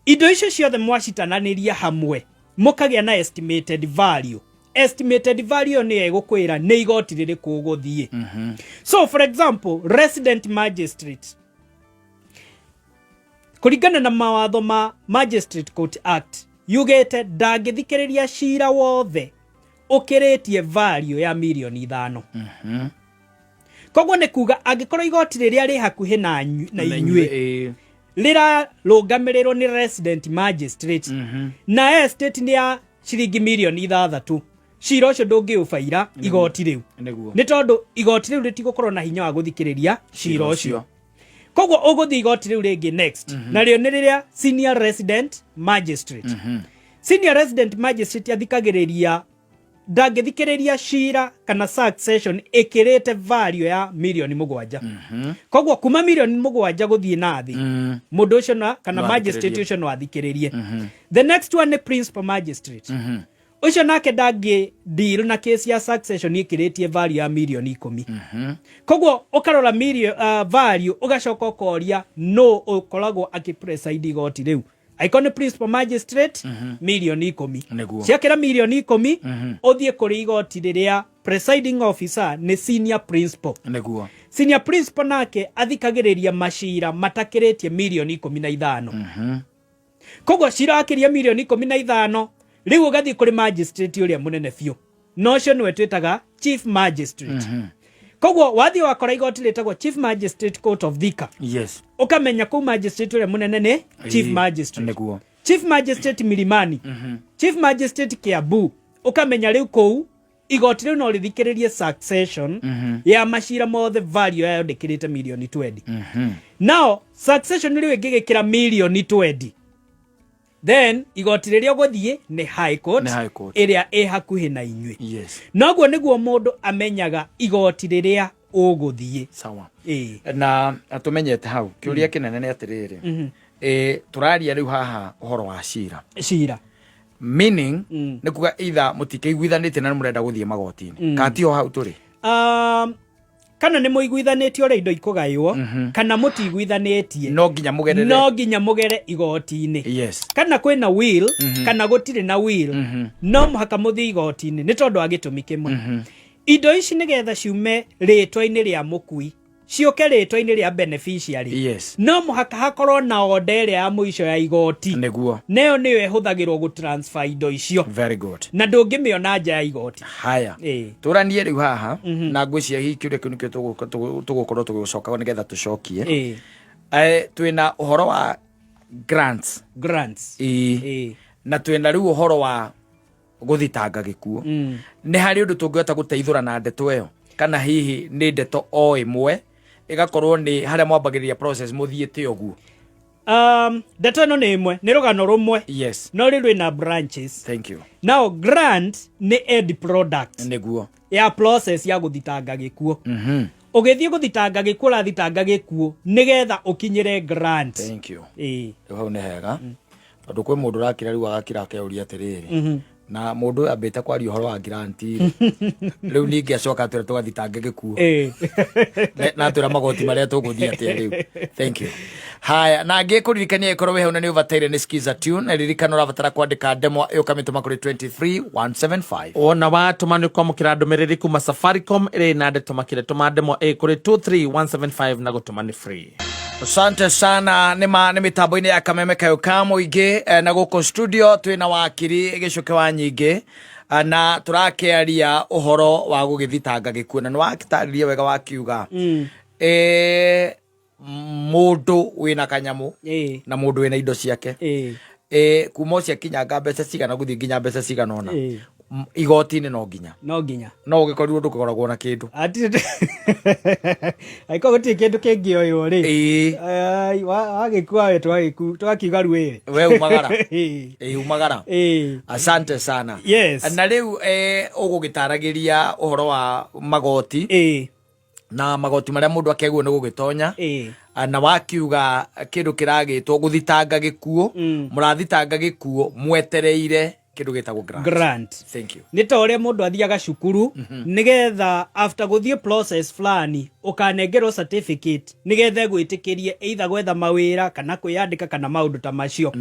Indo icio ciothe mwacitananĩria hamwe, mũkagĩa na estimated value. Estimated value nĩyo ĩgũkwĩra nĩ igoti rĩrĩkũ ũgũthiĩ. So for example, resident magistrate, kũringana na mawatho ma Magistrate Court Act, yugĩte ndangĩthikĩrĩria cira wothe ũkĩrĩtie value ya mirioni 5. Koguo nĩ kuga angĩkorwo igoti rĩrĩa rĩ hakuhĩ na inyuĩ rĩrarũgamĩrĩrwo nĩ resident magistrate, na estate nĩ ya ciringi mirioni 6, cira ũcio ndũngĩũbaira igoti rĩu, nĩ tondũ igoti rĩu rĩtigũkorwo na hinya wa gũthikĩrĩria cira ũcio. Koguo ũgũthiĩ igoti rĩu rĩngĩ next, narĩo nĩ rĩrĩa senior resident magistrate. Senior resident magistrate athikagĩrĩria Ndangĩthikĩrĩria cira kana succession ĩkĩrĩte value ya mirioni 7. Koguo kuma mirioni 7 gũthiĩ na thĩ, mũndũ ũcio na kana No magistrate athikĩrĩrie. ũcio no athikĩrĩrie. The next one nĩ principal magistrate. Ũcio nake ndangĩ deal na case ya succession ĩkĩrĩtie value ya mirioni 10. Koguo ũkarora value, ũgacoka ũkoria no ũkoragwo akĩ preside igoti rĩu. Angĩkorwo nĩ principal magistrate, mirioni 10. Ciakĩra mirioni 10, ũthiĩ kũrĩ igoti rĩrĩa presiding officer nĩ senior principal. Senior principal nake athikagĩrĩria macira matakĩrĩtie mirioni 15. Koguo cira wakĩria mirioni 15, rĩu ũgathiĩ kũrĩ magistrate ũrĩa mũnene biũ, na ũcio nĩwe twĩtaga chief magistrate. Koguo wathiĩ wakora igoti rĩtagwo Chief Magistrate Court of Thika, ũkamenya kũu magistrate ũrĩa mũnene nĩ chief magistrate. Chief Magistrate Milimani, Chief Magistrate Kiambu, ũkamenya rĩu kũu igoti rĩu no rĩthikĩrĩrie succession ya macira mothe value yayo ndĩkĩrĩte mirioni 20. Now succession rĩu ĩngĩgĩkĩra mirioni 20, then igoti rĩrĩa ũgũthiĩ nĩ high court, Nĩ high court. ĩrĩa ĩ hakuhĩ na inyuĩ. Noguo nĩguo mũndũ amenyaga igoti rĩrĩa ũgũthiĩ. Sawa. Ĩĩ. Na tũmenyete hau, kĩũria kĩnene nĩ atĩrĩrĩ, tũraria rĩu haha ũhoro wa cira. Cira. Meaning nĩ kuga either mũtikĩiguithanĩtie na nĩ mũrenda gũthiĩ magoti-inĩ, kana tiho hau tũrĩ? Kana nĩ mũiguithanĩtie ũrĩa indo ikũgaywo, kana mũtiguithanĩtie, no nginya mũgerere, no nginya mũgere igoti-inĩ. Kana kwĩna will, kana gũtirĩ na will, no mũhaka mũthiĩ igoti-inĩ, nĩ tondũ wa gĩtũmi kĩmwe. Indo ici nĩgetha ciume rĩtwa-inĩ rĩa mũkui ciũke rĩtwa-inĩ rĩa beneficiary, no mũhaka hakorwo na order ĩrĩa ya mũico ya igoti. Nayo nĩyo ĩhũthagĩrwo gũtransfer indo icio. Very good. Na ndũngĩmĩona nja ya igoti. Haya. Tũranie rĩu haha na ngwĩciria hihi kĩũria kĩu nĩkĩo tũgũkorwo tũgĩcoka nĩgetha tũcokie. Twĩna ũhoro wa grants. Grants. Ĩĩ. Na twĩna rĩu ũhoro wa gũthitanga gĩkuũ. Nĩ harĩ ũndũ tũngĩhota gũteithũra na ndeto ĩyo, kana hihi nĩ ndeto o ĩmwe ĩgakorwo nĩ harĩa mwambagĩrĩria process mũthiĩte ũguo? Ndeto ĩno nĩ ĩmwe, nĩ rũgano rũmwe, no rĩu rwĩna branches. Thank you. Now grant nĩ end product ya process ya gũthitanga gĩkuũ. Ũgĩthiĩ gũthitanga gĩkuũ, ũrathitanga gĩkuũ nĩgetha ũkinyĩre grant. Thank you. Ĩĩ. Rĩu hau nĩ hega, tondũ kwĩ mũndũ ũrakira rĩu agakira akeuria atĩrĩrĩ, na mũndũ ũyũ ambĩte kwaria ũhoro wa grant rĩ, rĩu ningĩ acoka atwĩra tũgathitange gĩkuũ, na atwĩra magoti marĩa tũgũthiĩ atĩa rĩu. Thank you. Haya, na ngĩ kũririkania ĩkorwo wĩ hau na nĩ ũbataire nĩ skiza tune, ririkana ũrabatara kwandĩka ndemwa ĩyo ũkamĩtũma kũrĩ 23175. Wona watũma nĩ kwamũkĩra ndũmĩrĩri kuma Safaricom ĩrĩ na ndeto makĩria. Tũma ndemwa ĩ kũrĩ 23175 na gũtũma nĩ free. Asante sana. Nĩ ma nĩ mĩtambo-inĩ ya Kameme Kayo ka mũingĩ, na gũkũ studio twĩna wakiri Gĩcuke wa Nyingĩ, na tũrakĩaria ũhoro wa gũgĩthitanga gĩkuũ, na nĩ wakĩtarĩria wega wakiuga mũndũ wĩna kanyamũ na mũndũ wĩna indo ciake, kuma ũcio akinyanga mbeca cigana gũthiĩ nginya mbeca cigana ũna, igoti-inĩ no nginya. No nginya. No ũgĩkorirwo ndũkoragwo na kĩndũ. Angĩkorwo gũtirĩ kĩndũ kĩngĩoywo rĩ, ai, wagĩkua we twakiuga ruĩrĩ. We umagara. Ĩĩ, umagara. Asante sana. Na rĩu ũgũgĩtaragĩria ũhoro wa magoti na magoti marĩa mũndũ akegwo nĩ gũgĩtonya. Na wakiuga kĩndũ kĩragĩtwo gũthitanga gĩkuũ. Mũrathitanga gĩkuũ mwetereire kĩndũ gĩtagwo grant. Grant. Thank you. Nĩ ta ũrĩa mũndũ athiaga cukuru nĩgetha after gũthiĩ process fulani ũkanengerwo certificate nĩgetha ĩgwĩtĩkĩrie either gwetha mawĩra kana kwĩyandĩka kana maũndũ ta macio.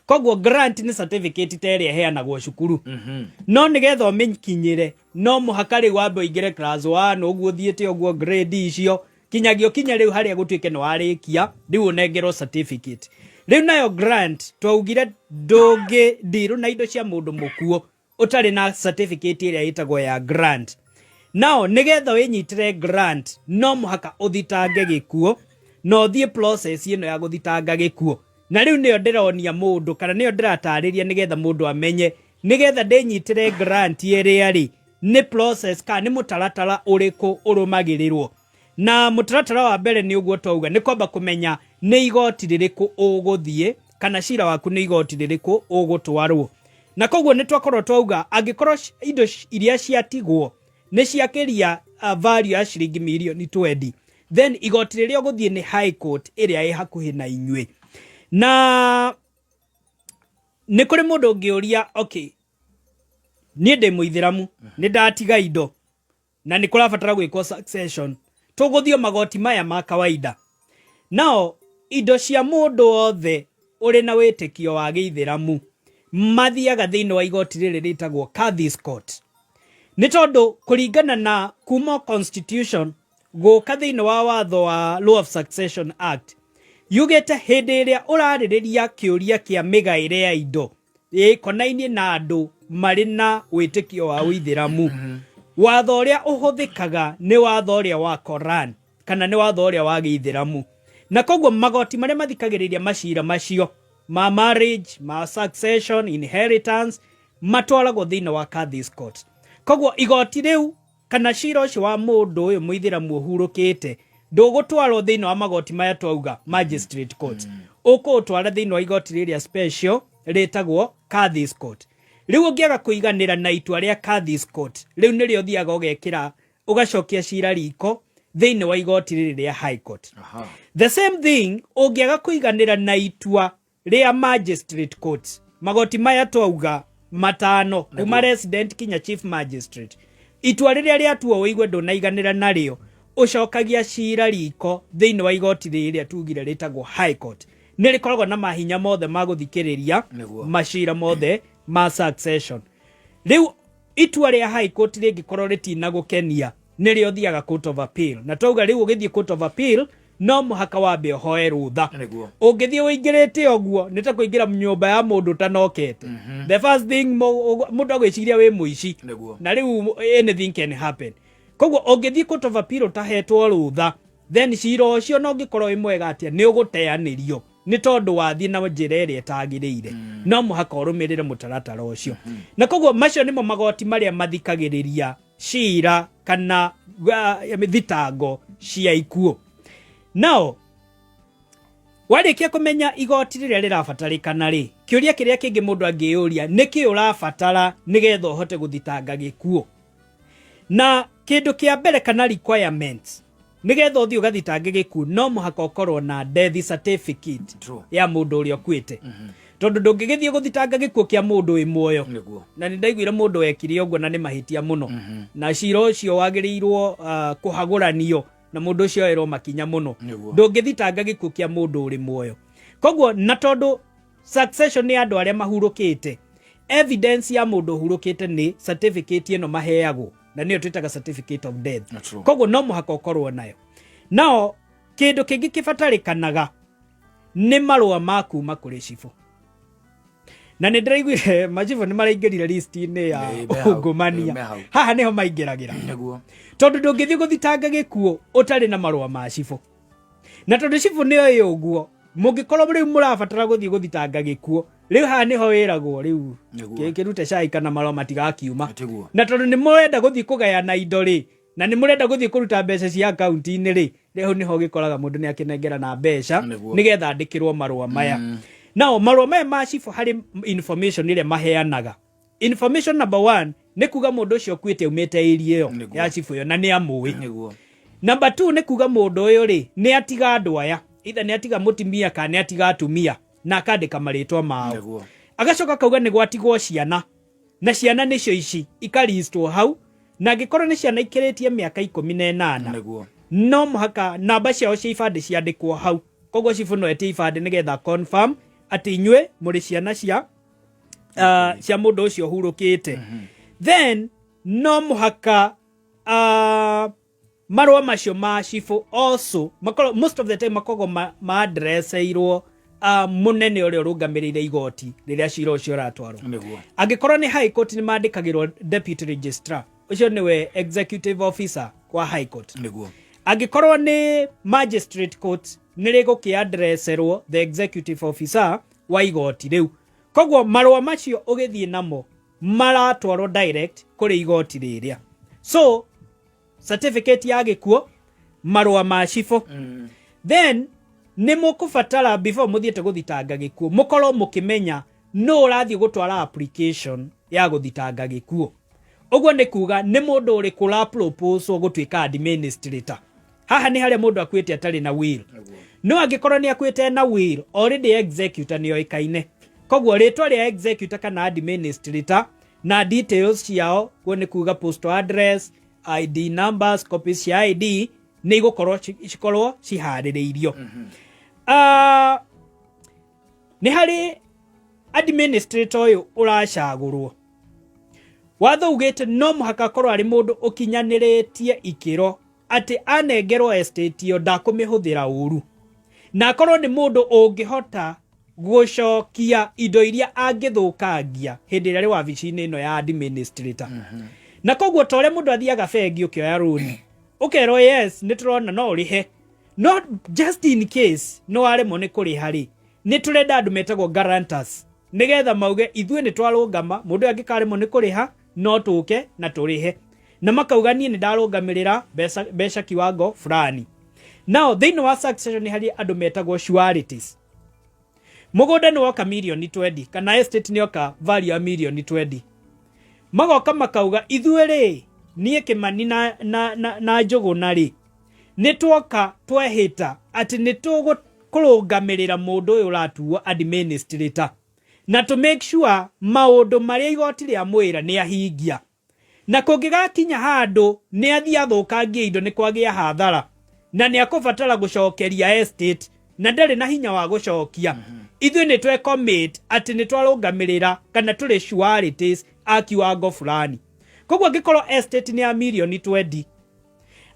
Koguo grant nĩ certificate ta ĩrĩa ĩheanagwo cukuru, no nĩgetha ũmĩkinyĩre no mũhaka rĩu wambe ũingĩre class 1, ũguo ũthiĩte ũguo grade icio kinyagia ũkinye rĩu harĩa gũtuĩke nĩ warĩkia, rĩu ũnengerwo certificate. Rĩu nayo grant twaugire ndũngĩ ndirũ na indo cia mũndũ mũkuũ ũtarĩ na certificate ĩrĩa ĩtagwo ya grant. Nao nĩgetha wĩnyitĩre grant no mũhaka ũthitange gĩkuũ na ũthiĩ process ĩno ya gũthitanga gĩkuũ, na rĩu nĩyo ndĩronia mũndũ kana nĩyo ndĩratarĩria nĩgetha mũndũ amenye nĩgetha ndĩnyitĩre grant ĩrĩa rĩ nĩ process kana nĩ mũtaratara ũrĩkũ ũrũmagĩrĩrwo. Na mũtaratara wa mbere nĩ ũguo twauga, nĩ kwamba kũmenya nĩ igoti rĩrĩkũ ũgũthiĩ kana cira waku nĩ igoti rĩrĩkũ ũgũtwarwo. Na koguo nĩ twakorwo twauga angĩkorwo indo iria ciatigwo nĩ ciakĩria value ya ciringi mirioni 20, then igoti rĩrĩa ũgũthiĩ nĩ High Court ĩrĩa ĩ hakuhĩ na inyuĩ. Na nĩ kũrĩ mũndũ ũngĩũria, okay, niĩ ndĩ mũithĩramu, nĩ ndatiga indo na nĩ kũrabatara gwĩkwo succession, tũgũthiĩ magoti maya ma kawaida? Nao indo cia mũndũ wothe ũrĩ na wĩtĩkio wa gĩithĩramu mathiaga thĩinĩ wa igoti rĩrĩ rĩtagwo Kadhi's Court, nĩ tondũ kũringana na kuma constitution gũka thĩinĩ wa watho wa Law of Succession Act, yugĩte hĩndĩ ĩrĩa ũrarĩrĩria kĩũria kĩa mĩgaĩre ya indo ĩkonainie na andũ marĩ na wĩtĩkio wa ũithĩramu, watho ũrĩa ũhũthĩkaga nĩ watho ũrĩa wa Koran kana nĩ watho ũrĩa wa gĩithĩramu. Na koguo magoti marĩa mathikagĩrĩria macira macio ma marriage, ma succession, inheritance, matwaragwo thĩinĩ wa Kadhi's Court. Koguo igoti rĩu kana cira ũcio wa mũndũ ũyũ mũithĩramu ũhurũkĩte ndũgũtwarwo thĩinĩ wa magoti maya twauga, magistrate court, ũkũũtwara thĩinĩ wa igoti rĩrĩa special rĩtagwo Kadhi's Court. Rĩu ũngĩaga kũiganĩra na itua rĩa Kadhi's Court, rĩu nĩrĩo ũthiaga ũgekĩra, ũgacokia cira riko thĩinĩ wa igoti rĩrĩ rĩa High Court. The same thing, ũngĩaga kũiganĩra na itua rĩa magistrate court, magoti maya twauga matano, kuma resident kinya chief magistrate, itua rĩrĩa rĩatuo ũigue ndũnaiganĩra narĩo, ũcokagia cira riko thĩinĩ wa igoti rĩrĩa tugire rĩtagwo High Court. Nĩ rĩkoragwo na mahinya mothe ma gũthikĩrĩria macira mothe ma succession. Rĩu itua rĩa High Court rĩngĩkorwo rĩtinagũkenia, nĩrĩo ũthiaga Court of Appeal. Na twauga rĩu ũgĩthiĩ Court of Appeal no mũhaka wambe ũhoe rũtha. Ũngĩthiĩ ũingĩrĩte ũguo nĩ ta kũingĩra nyũmba ya mũndũ ũtanokete. The first thing mũndũ agwĩciria wĩ mũici. Na rĩu anything can happen. Koguo ũngĩthiĩ Court of Appeal ũtahetwo rũtha, then cira ũcio no ũngĩkorwo wĩ mwega atĩa, nĩ ũgũteanĩrio, nĩ tondũ wathiĩ na njĩra ĩrĩa ĩtagĩrĩire. No mũhaka ũrũmĩrĩre mũtaratara ũcio. Na koguo macio nĩmo magoti marĩa mathikagĩrĩria cira kana thitango cia ikuũ. Nao warĩkia kũmenya igoti rĩrĩa rĩrabatarĩkana rĩ, kĩũria kĩrĩa kĩngĩ mũndũ angĩyũria, nĩkĩ ũrabatara nĩgetha ũhote gũthitanga gĩkuũ? Na kĩndũ kĩa mbere kana requirements nĩgetha ũthiĩ ũgathitange gĩkuũ, no mũhaka ũkorwo na death certificate ya mũndũ ũrĩa ũkuĩte, tondũ ndũngĩgĩthiĩ gũthitanga gĩkuũ kĩa mũndũ wĩ muoyo. Na nĩ ndaiguire mũndũ wekire ũguo na nĩ mahĩtia mũno, na cira ũcio wagĩrĩirwo kũhagũranio na mũndũ ũcio oerwo makinya mũno. Ndũngĩthitanga gĩkuũ kĩa mũndũ ũrĩ muoyo. Koguo na tondũ succession nĩ andũ arĩa mahurũkĩte, evidence ya mũndũ ũhurũkĩte nĩ certificate ĩno maheagwo, na nĩyo twĩtaga certificate of death. Koguo no mũhaka ũkorwo nayo. Nao kĩndũ kĩngĩ kĩbatarĩkanaga nĩ marũa ma kuma kũrĩ cibũ. Na nĩ ndĩraiguire macibũ nĩ maraingĩrire list-inĩ ya Ĩĩ, me hau. ungumania. Ĩĩ, me hau. Haha nĩho maingĩragĩra, tondũ ndũngĩthiĩ gũthitanga gĩkuũ ũtarĩ na marũa ma cibũ. Na tondũ cibũ nĩyo ĩ ũguo, mũngĩkorwo rĩu mũrabatara gũthiĩ gũthitanga gĩkuũ, rĩu haha nĩho wĩragwo rĩu kĩrute cai kana marũa matigakiuma. Na tondũ nĩ mũrenda gũthiĩ kũgayana indo rĩ, na nĩ mũrenda gũthiĩ kũruta mbeca cia akaunti-inĩ rĩ, rĩu nĩho ũgĩkoraga mũndũ nĩ akĩnengerana mbeca nĩgetha andĩkĩrwo marũa maya. Nao marũa maya ma cibũ, harĩ information ĩrĩa maheanaga. Information number one nĩ kuga mũndũ ũcio ũkuĩte aumĩte area ĩyo ya cibũ ĩyo na nĩ amũĩ. Number two nĩ kuga mũndũ ũyũ rĩ, nĩ atiga andũ aya, either nĩ atiga mũtumia kana nĩ atiga atumia, na akandĩka marĩtwa mao. Agacoka akauga nĩ gwatigwo ciana, na ciana nĩcio ici ikaristwo hau, na angĩkorwo nĩ ciana ikĩrĩtie mĩaka 18, no mũhaka namba ciao cia ibandĩ ciandĩkwo hau. Koguo cibũ no etie ibandĩ nĩgetha confirm atĩ inyuĩ mũrĩ ciana cia mũndũ ũcio ũhurũkĩte. Then no mũhaka marũa macio ma cibũ also makorwo, most of the time makoragwo ma-addresseirwo mũnene ũrĩa ũrũgamĩrĩire igoti rĩrĩa cira ũcio ũratwarwo. Angĩkorwo nĩ High Court, nĩ mandĩkagĩrwo deputy registrar, ũcio nĩwe executive officer wa High Court. Angĩkorwo nĩ magistrate court, nĩ rĩgũkĩandresserwo the executive officer wa igoti rĩu. Koguo marũa macio ũgĩthiĩ namo maratwarwo direct kũrĩ igoti rĩrĩa. So certificate ya gĩkuũ, marũa ma cibũ, then nĩ mũkũbatara before mũthiĩte gũthitanga gĩkuũ mũkorwo mũkĩmenya Nũ ũrathiĩ gũtwara application ya gũthitanga gĩkuũ? Ũguo nĩ kuga nĩ mũndũ ũrĩkũ ũra propose gũtuĩka administrator. Haha nĩ harĩa mũndũ akuĩte atarĩ na will. No angĩkorwo nĩ akuĩte na will, already executor nĩ oĩkaine. Koguo rĩtwa rĩa executor kana administrator na details ciao, kuo nĩ kuga postal address, ID numbers, copies cia ID nĩ igũkorwo cikorwo ciharĩrĩirio. Ah, nĩ harĩ administrator ũyũ ũracagũrwo. Watho ugĩte no mũhaka akorwo arĩ mũndũ ũkinyanĩrĩtie ikĩro atĩ anengerwo estate ĩyo ndakũmĩhũthĩra ũru, na akorwo nĩ mũndũ ũngĩhota gũcokia indo iria angĩthũkangia hĩndĩ ĩrĩa arĩ wabici-inĩ ĩno ya administrator. Na koguo ta ũrĩa mũndũ athiaga bengi ũkĩoya rũni, ũkerwo yes, nĩ tũrona no ũrĩhe, no just in case no waremwo nĩ kũrĩha rĩ, nĩ tũrenda andũ metagwo guarantors, nĩgetha mauge ithuĩ nĩ twarũngama, mũndũ ũyũ angĩkaremwo nĩ kũrĩha no tũke na tũrĩhe, na makauga niĩ nĩ ndarũngamĩrĩra mbeca kiwango fulani. Now thĩinĩ wa succession nĩ harĩ andũ metagwo sureties. Mũgũnda nĩ woka mirioni 20 kana estate nĩ yoka value ya mirioni 20, magoka makauga ithuĩ rĩ, niĩ Kĩmani na Njũgũna rĩ, nĩ twoka twehĩta atĩ nĩ tũgũkũrũngamĩrĩra mũndũ ũyũ ũratuo administrator, na to make sure maũndũ marĩa igoti rĩa mwĩra nĩ ahingia, na kũngĩgakinya handũ nĩ athiĩ athũkangie indo, nĩ kwagĩa hathara na nĩ akũbatara gũcokeria estate na ndarĩ na hinya wa gũcokia, ithuĩ nĩ twe commit atĩ nĩ twarũngamĩrĩra kana tũrĩ sureties a kiwango fulani. Koguo angĩkorwo estate nĩ ya mirioni 20,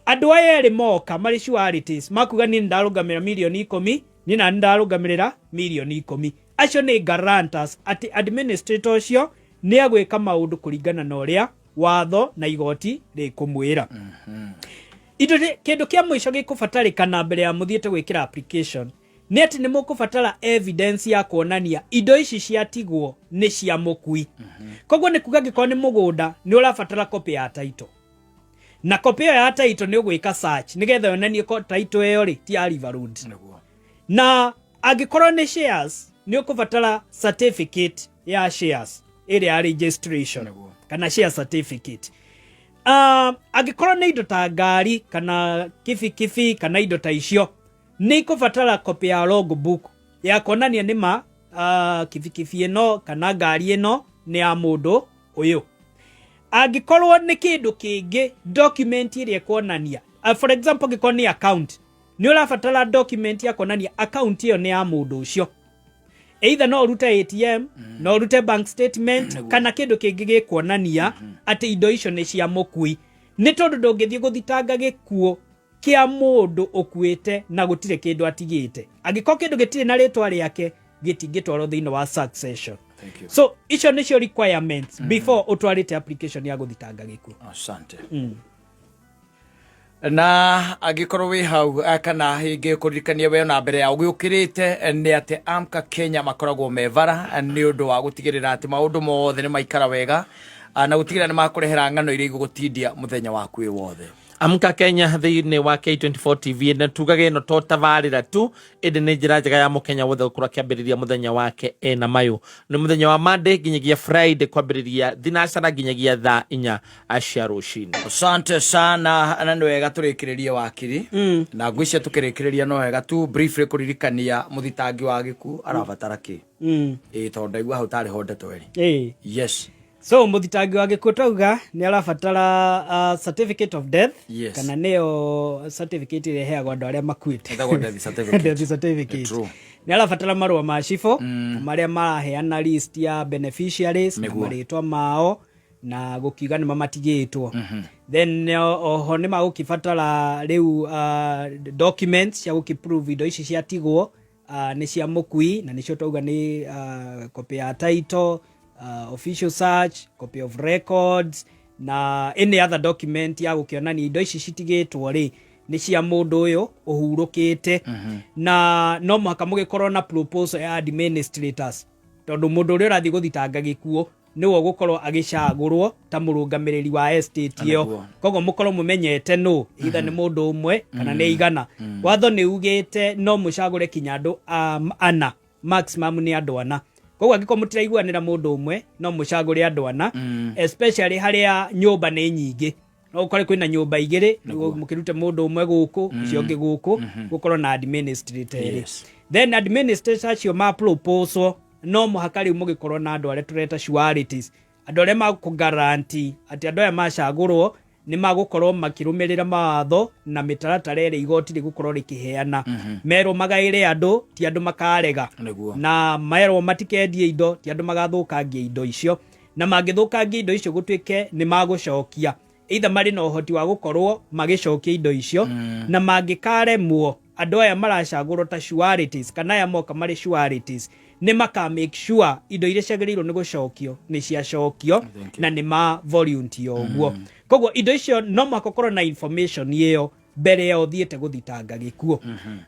andũ aya erĩ moka marĩ sureties makuga niĩ nĩ ndarũgamĩrĩra mirioni 10, niĩ na nĩ ndarũgamĩrĩra mirioni 10, acio nĩ guarantors atĩ administrator ũcio nĩ agwĩka maũndũ kũringana na ũrĩa watho na igoti rĩkũmwĩra. Indo kĩndũ kĩa mũico gĩkũbatarĩkana mbere ya mũthiĩte gwĩkĩra application nĩ atĩ nĩ mũkũbatara evidence ya kuonania indo ici ciatigwo nĩ cia mũkui. Koguo nĩ kuga angĩkorwo nĩ mũgũnda, nĩ ũrabatara copy ya title, na copy ĩyo ya title nĩ ũgwĩka search nĩgetha yonanie ko title ĩyo rĩ ti ya River Road. Na angĩkorwo nĩ shares, nĩ ũkũbatara certificate ya shares ĩrĩa ya registration kana share certificate. Angĩkorwo nĩ indo ta ngari kana kibikibi kana indo ta icio, nĩ ikũbatara copy ya logbook ya kuonania nĩ ma kibikibi ĩno kana ngari ĩno nĩ ya mũndũ ũyũ. Angĩkorwo nĩ kĩndũ kĩngĩ, document ĩrĩa ĩkuonania, for example angĩkorwo nĩ account, nĩ ũrabatara document ya kuonania account ĩyo nĩ ya mũndũ ũcio, either no ũrute ATM, no ũrute bank statement kana kĩndũ kĩngĩ gĩkuonania atĩ indo icio nĩ cia mũkui, nĩ tondũ ndũngĩthiĩ gũthitanga gĩkuũ kĩa mũndũ ũkuĩte na gũtirĩ kĩndũ atigĩte. Angĩkorwo kĩndũ gĩtirĩ na rĩtwa rĩake, gĩtingĩtwarwo thĩinĩ wa succession. Thank you. So icio nĩcio requirements before ũtwarĩte application ya gũthitanga gĩkuũ. Asante. Na angĩkorwo wĩ hau kana hĩngĩ kũririkania we ona mbere ya ũgĩũkĩrĩte nĩ atĩ Amka Kenya makoragwo me bara nĩ ũndũ wa gũtigĩrĩra atĩ maũndũ mothe nĩ maikara wega, na gũtigĩrĩra nĩ makũrehera ng'ano iria igũgũtindia mũthenya waku wĩ wothe. Amka Kenya thĩinĩ wa K24 TV, na tugaga ĩno to tabarĩra tu, ĩndĩ nĩ njĩra njega ya mũkenya wothe gũkorwo akĩambĩrĩria mũthenya wake ena mayũ. Nĩ mũthenya wa Monday nginyagia Friday, kwambĩrĩria thinacara nginyagia thaa 4 cia rũcinĩ. Asante sana, na nĩ wega tũrĩkĩrĩrie wakiri, na ngwĩcia tũkĩrĩkĩrĩria no wega tu briefly kũririkania mũthitangi wa gĩkuũ arabatara kĩ. Ĩĩ, tondũ ndaigua hau tarĩ ho ndeto ĩrĩ. Yes. So mũthitangi wa gĩkuũ twauga nĩ arabatara certificate of death, kana nĩyo certificate ĩrĩa ĩheagwo andũ arĩa makuĩte. Ĩtagwo death certificate. Death certificate. True. Nĩ arabatara marũa ma cibũ marĩa maraheana list ya beneficiaries na marĩtwa mao na gũkiuga nĩ mamatigĩtwo. Then oho nĩ magũkĩbatara rĩu documents cia gũkĩprove indo ici ciatigwo nĩ cia mũkui, na nĩcio twauga nĩ copy ya title, official search, copy of records na any other document ya gũkĩonania indo ici citigĩtwo rĩ nĩ cia mũndũ ũyũ ũhurũkĩte. Na no mũhaka mũgĩkorwo na proposal ya administrators, tondũ mũndũ ũrĩa ũrathiĩ gũthitanga gĩkuũ nĩwe ũgũkorwo agĩcagũrwo ta mũrũgamĩrĩri wa estate ĩyo. Koguo mũkorwo mũmenyete nũ, either nĩ mũndũ ũmwe kana nĩ igana. Watho nĩ ugĩte no mũcagũre kinya andũ ana, maximum nĩ andũ ana. Koguo angĩkorwo mũtiraiguanĩra mũndũ ũmwe, no mũcagũre andũ ana, especially harĩa nyũmba nĩ nyingĩ. No ũkore kwĩna nyũmba igĩrĩ, mũkĩrute mũndũ ũmwe gũkũ, ũcio ũngĩ gũkũ, gũkorwo na administrator erĩ. Then administrator acio ma proposal, no mũhaka rĩu mũgĩkorwo na andũ arĩa tũreta sureties, andũ arĩa makũ-guarantee atĩ andũ aya macagũrwo nĩ magũkorwo makĩrũmĩrĩra mawatho na mĩtaratara ĩrĩa igoti rĩgũkorwo rĩkĩheana. Merwo magaĩre andũ, ti andũ makarega. Na merwo matikendie indo, ti andũ magathũkangia indo icio. Na mangĩthũkangia indo icio gũtuĩke nĩ magũcokia, either marĩ na ũhoti wa gũkorwo magĩcokia indo icio, na mangĩkaremwo, andũ aya maracagũrwo ta sureties, kana aya moka marĩ sureties, nĩ maka make sure indo iria ciagĩrĩirwo nĩ gũcokio nĩ ciacokio, na nĩ ma volunteer ũguo. Koguo indo icio no mũhaka ũkorwo na information ĩyo mbere ya ũthiĩte gũthitanga gĩkuũ.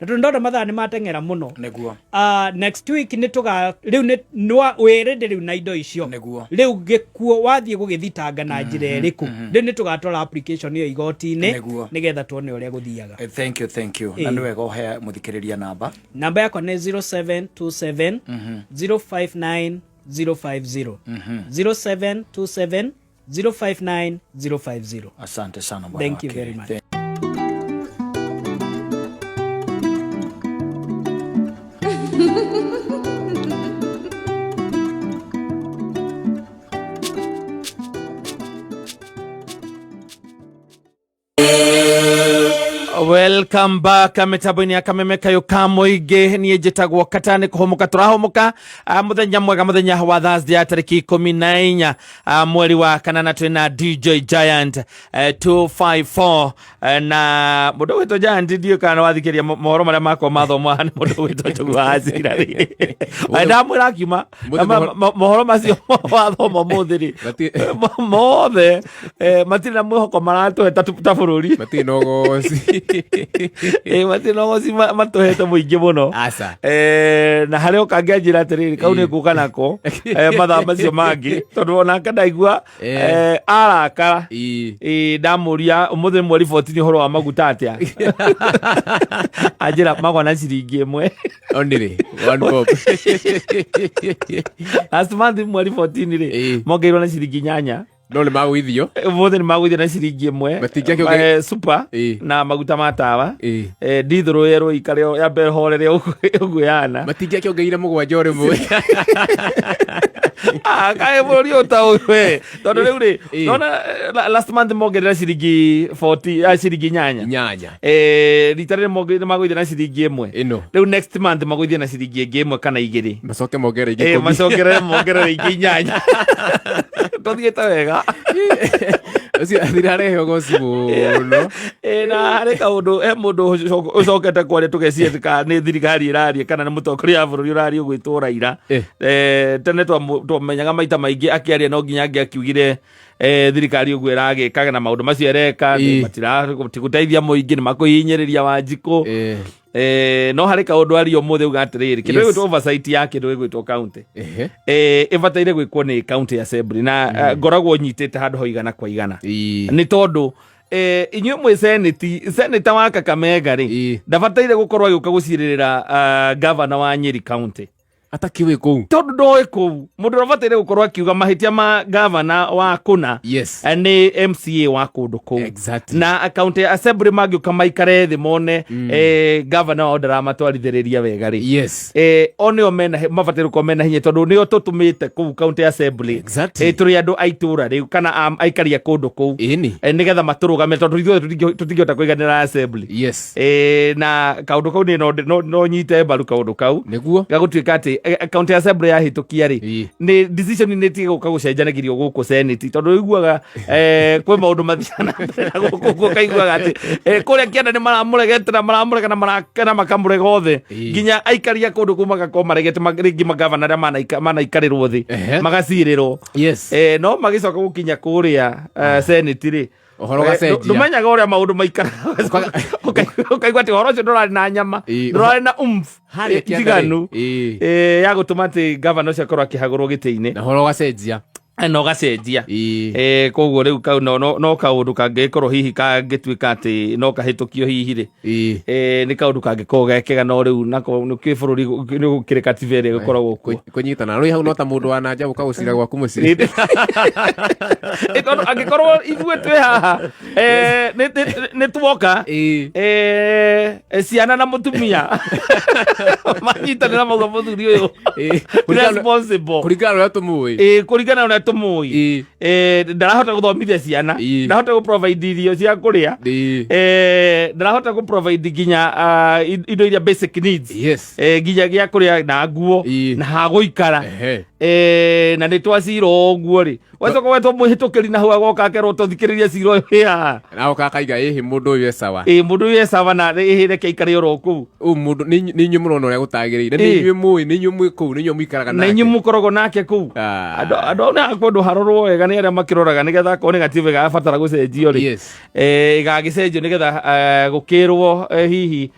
Na tondũ ndona mathaa nĩ mateng'era mũno, next week nĩ tũga rĩu nĩ wĩrĩndĩ rĩu na indo icio. Rĩu gĩkuũ wathiĩ gũgĩthitanga na njĩra ĩrĩkũ, rĩu nĩ tũgatwara application ĩyo igoti-inĩ, nĩgetha tuone ũrĩa gũthiaga. Thank you, thank you. Na nĩ wega ũhe mũthikĩrĩria namba. Namba yakwa nĩ 0727 059 050, 0727 059 050. Asante sana, bwana Thank you wakili. very much. Welcome back mitambo-inĩ ya Kameme Kayũ ka Mũingĩ. Niĩ njĩtagwo Katani, kũhũmũka tũrahũmũka. Mũthenya mwega, mũthenya wa Thursday ya tarĩki 14, mweri wa kanana. Twĩna DJ Giant 254, na mũndũ ũgwĩtwo Giant, ndiũĩ kana nĩwathikĩrĩria mohoro marĩa makwa mathomwo haha nĩ mũndũ ũgwĩtwo Njogu wa Hasira rĩ. Ndamwĩra akiuma mohoro macio wathoma ũmũthĩ rĩ, mothe matirĩ na mwĩhoko maratũhe ta bũrũri. Matirĩ na ũgoci. Matirĩ na ũgoci matũhete mũingĩ mũno. Aca. Na harĩa ũkangĩanjĩra atĩrĩrĩ, kau nĩ ngũka nako mathaa macio mangĩ, tondũ onake ndaigua arakara. Ndamũria ũmũthĩ mweri 14 ũhoro wa maguta atĩa, anjĩra magwa na ciringi 1. Only one bob. Last month mweri 14 rĩ, mongeirwo na ciringi 8. No nĩ magũithio. Ũmũthĩ nĩ magũithio na ciringi 1. Matingĩakĩonge- Super na maguta ma tawa. Ndithũrũ yerwo ikare yambe horere ũguo yana. Matingĩakĩongeire 7 o rĩmwe. Ah, kaĩ bũrũri ũyũ ta ũyũ we, tondũ rĩu rĩ, nona last month mongerera ciringi 40, ciringi 8. 8. Rita rĩrĩ nĩ magũithia na ciringi 1. Ĩno. Rĩu next month magũithia na ciringi ĩngĩ 1 kana 2. Macoke mongerere ingĩ 10. Macokerere mongerere ingĩ 8. Tũthiĩte wega. Ũcio thirarehe ũgoci mũno. Na harĩ kaũndũ he mũndũ ũcokete kwaria, tũgeciria kana nĩ thirikari ĩraria kana nĩ mũtongoria wa bũrũri ũraria ũgwĩtwo Raila. Tene twamenyaga maita maingĩ akĩaria no nginya angĩ akiugire thirikari ũguo ĩragĩka na maũndũ macio ĩreka tigũteithia mũingĩ, nĩ makũhihinyĩrĩria Wanjikũ. No harĩ kaũndũ aria ũmũthĩ uga atĩrĩrĩ, kĩndũ gĩgwĩtwo oversight ya kĩndũ gĩgwĩtwo county ĩbataire gwĩkwo nĩ county assembly, na ngoragwo nyitĩte handũ hau igana kwa igana, nĩ tondũ inyuĩ mwĩ senate, senator wa Kakamega rĩ, ndabataire gũkorwo agĩũka gũcirĩrĩra governor wa Nyeri County. Atakĩũĩ kũu. Tondũ ndoĩ kũu. Mũndũ ũrĩa ũbataire gũkorwo akiuga mahĩtia ma governor wa kũna nĩ MCA wa kũndũ kũu. Na county assembly mangĩũka maikare thĩ mone governor wao ndaramatwarithĩrĩria wega rĩ, o nĩo mena mabataire gũkorwo mena hinya, tondũ nĩo tũtũmĩte kũu county assembly. Tũrĩ andũ a itũra rĩu kana aikari a kũndũ kũu, nĩgetha matũrũgame, tondũ ithuothe tũtingĩhota kũiganĩra assembly. Na kaũndũ kau nĩ no nyite mbaru kaũndũ kau. Gagũtuĩka atĩ county assembly yahĩtũkia rĩ, nĩ decision nĩ ĩtige gũka gũcenjanagĩrio gũkũ senate, tondũ ũiguaga kwĩ maũndũ mathiaga na mbere na gũkũ ũguo, ũkaiguaga atĩ kũrĩa kĩanda nĩ maramũregete na maramũrega na na makamũrega othe, nginya aikari a kũndũ kũu magakorwo maregete rĩngĩ magavana arĩa manaikarĩrwo thĩ, magacirĩrwo. No magĩcoka gũkinya kũrĩa senate rĩ, Ũhoro ũgacenjia. Ndũmenyaga ũrĩa maũndũ maikaraga. Ũkaigua atĩ ũhoro ũcio ndũrarĩ na nyama, ndũrarĩ na umf Harĩa kĩanda rĩ. njiganu ya gũtũma atĩ gavana ũcio akorwo akĩhagũrwo gĩtĩ-inĩ. Na ũhoro ũgacenjia. Na ũgacenjia. Ĩĩ. Koguo rĩu kau no kaũndũ kangĩgĩkorwo hihi kangĩtuĩka atĩ no kahĩtũkio hihi rĩ. Ĩĩ. Nĩ kaũndũ kangĩkorwo gekega, no rĩu nako nĩkĩo bũrũri nĩ gũkĩrĩ katiba ĩrĩa ĩgĩkoragwo kuo. Kũnyitana rĩu hau no ta mũndũ wa nanja gũka gũcira gwaku mũciĩ. Tondũ angĩkorwo ithuĩ twĩ haha nĩ tuoka Ĩĩ. Ciana na mũtumia manyitanĩra mauga mũthuri ũyũ Ĩĩ. responsible. Kũringana na ũrĩa tũmũĩ. Ĩĩ, kũringana na ũrĩa tũmũĩ. Ĩĩ. Ndarahota gũthomithia ciana, Ĩĩ. ndarahota gũ-provide irio cia kũrĩa, Ĩĩ. Ndarahota gũ-provide nginya indo iria basic needs, nginya gĩa kũrĩa na nguo Ĩĩ. na ha gũikara. Ehe. Na nĩ twacira ũguo rĩ, wacoka wetwo mũhĩtũkĩri na hau agoka akerwo tũthikĩrĩrie cira ũyũ wĩ haha. Na oka akaiga ĩhĩ mũndũ ũyũ e sawa. Ĩ, mũndũ ũyũ e sawa na ĩhĩ reke aikare oro kũu. Ũyũ mũndũ nĩ inyuĩ mũrona ũrĩa gũtagĩrĩire, nĩ Ĩĩ. inyuĩ mũĩ, nĩ inyuĩ mwĩ kũu, nĩ inyuĩ mũikaraga Na nake. inyuĩ mũkoragwo nake kũu. Ah. Andũ au nĩ hakwendwo harorwo wega nĩ arĩa makĩroraga nĩgetha akorwo nĩ gatiba garabatara gũcenjio rĩ, Yes. Ĩgagĩcenjio nĩgetha gũkĩrwo hihi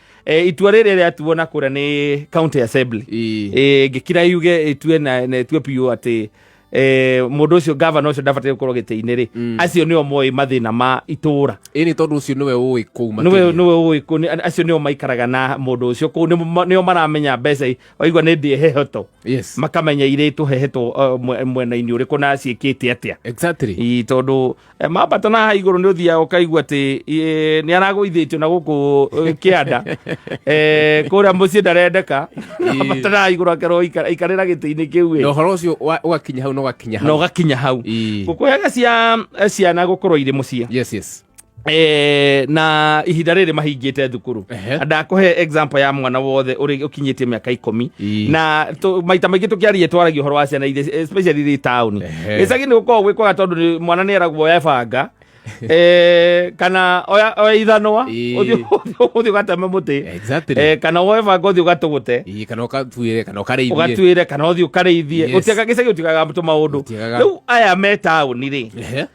itua rĩrĩa rĩatuo na kũrĩa nĩ county assembly. Ĩĩ. Ngĩkira yuge ĩtue na ĩtue biũ atĩ mũndũ ũcio, gavana ũcio, ndabataire gũkorwo gĩtĩ-inĩ rĩ, acio nĩo moĩ mathĩna ma itũra. Ĩĩ, nĩ tondũ ũcio nĩwe ũĩ kũu nĩwe makĩria. Nĩwe ũĩ kũu, acio nĩo maikaraga na mũndũ ũcio kũu, nĩo maramenya mbeca waigua nĩ ndĩ heheto, makamenya irĩ tũhehetwo mwena-inĩ ũrĩkũ na ciĩkĩte atĩa. Exactly. Ĩ, tondũ mambata na haha igũrũ nĩ ũthiaga ũkaigua atĩ nĩ aragũithĩtio na gũkũ kĩanda, kũrĩa mũciĩ ndarendeka. Mambata na haha igũrũ akerwo ikarĩra gĩtĩ-inĩ kĩu Na ĩ. ũhoro ũcio ũgakinya hau na ũgakinya Na hau. ũgakinya hau. Ĩĩ. Gũkũheaga ciana gũkorwo irĩ mũciĩ Yes. Na ihinda rĩrĩ mahingĩte thukuru. Ndakũhe example ya mwana wothe ũrĩ ũkinyĩtie mĩaka 10. Ĩĩ. Na maita maingĩ tũkĩaria twaragia ũhoro wa ciana iria especially irĩ taũni. Gĩcagi nĩ gũkoragwo gwĩ kwega tondũ mwana nĩ eragwo oya banga, kana oya ithanwa, Ĩĩ. ũthiĩ ũgateme mũtĩ. Exactly. Kana woe banga ũthiĩ ũgatũgũte. Ĩĩ, kana ũkatuĩre kana ũkarĩithie. Ũgatuĩre kana ũthiĩ ũkarĩithie. Yes. Gũtiaga gĩcagi gũtiagaga tũmaũndũ. Gũtiagaga. Rĩu aya me taũni rĩ,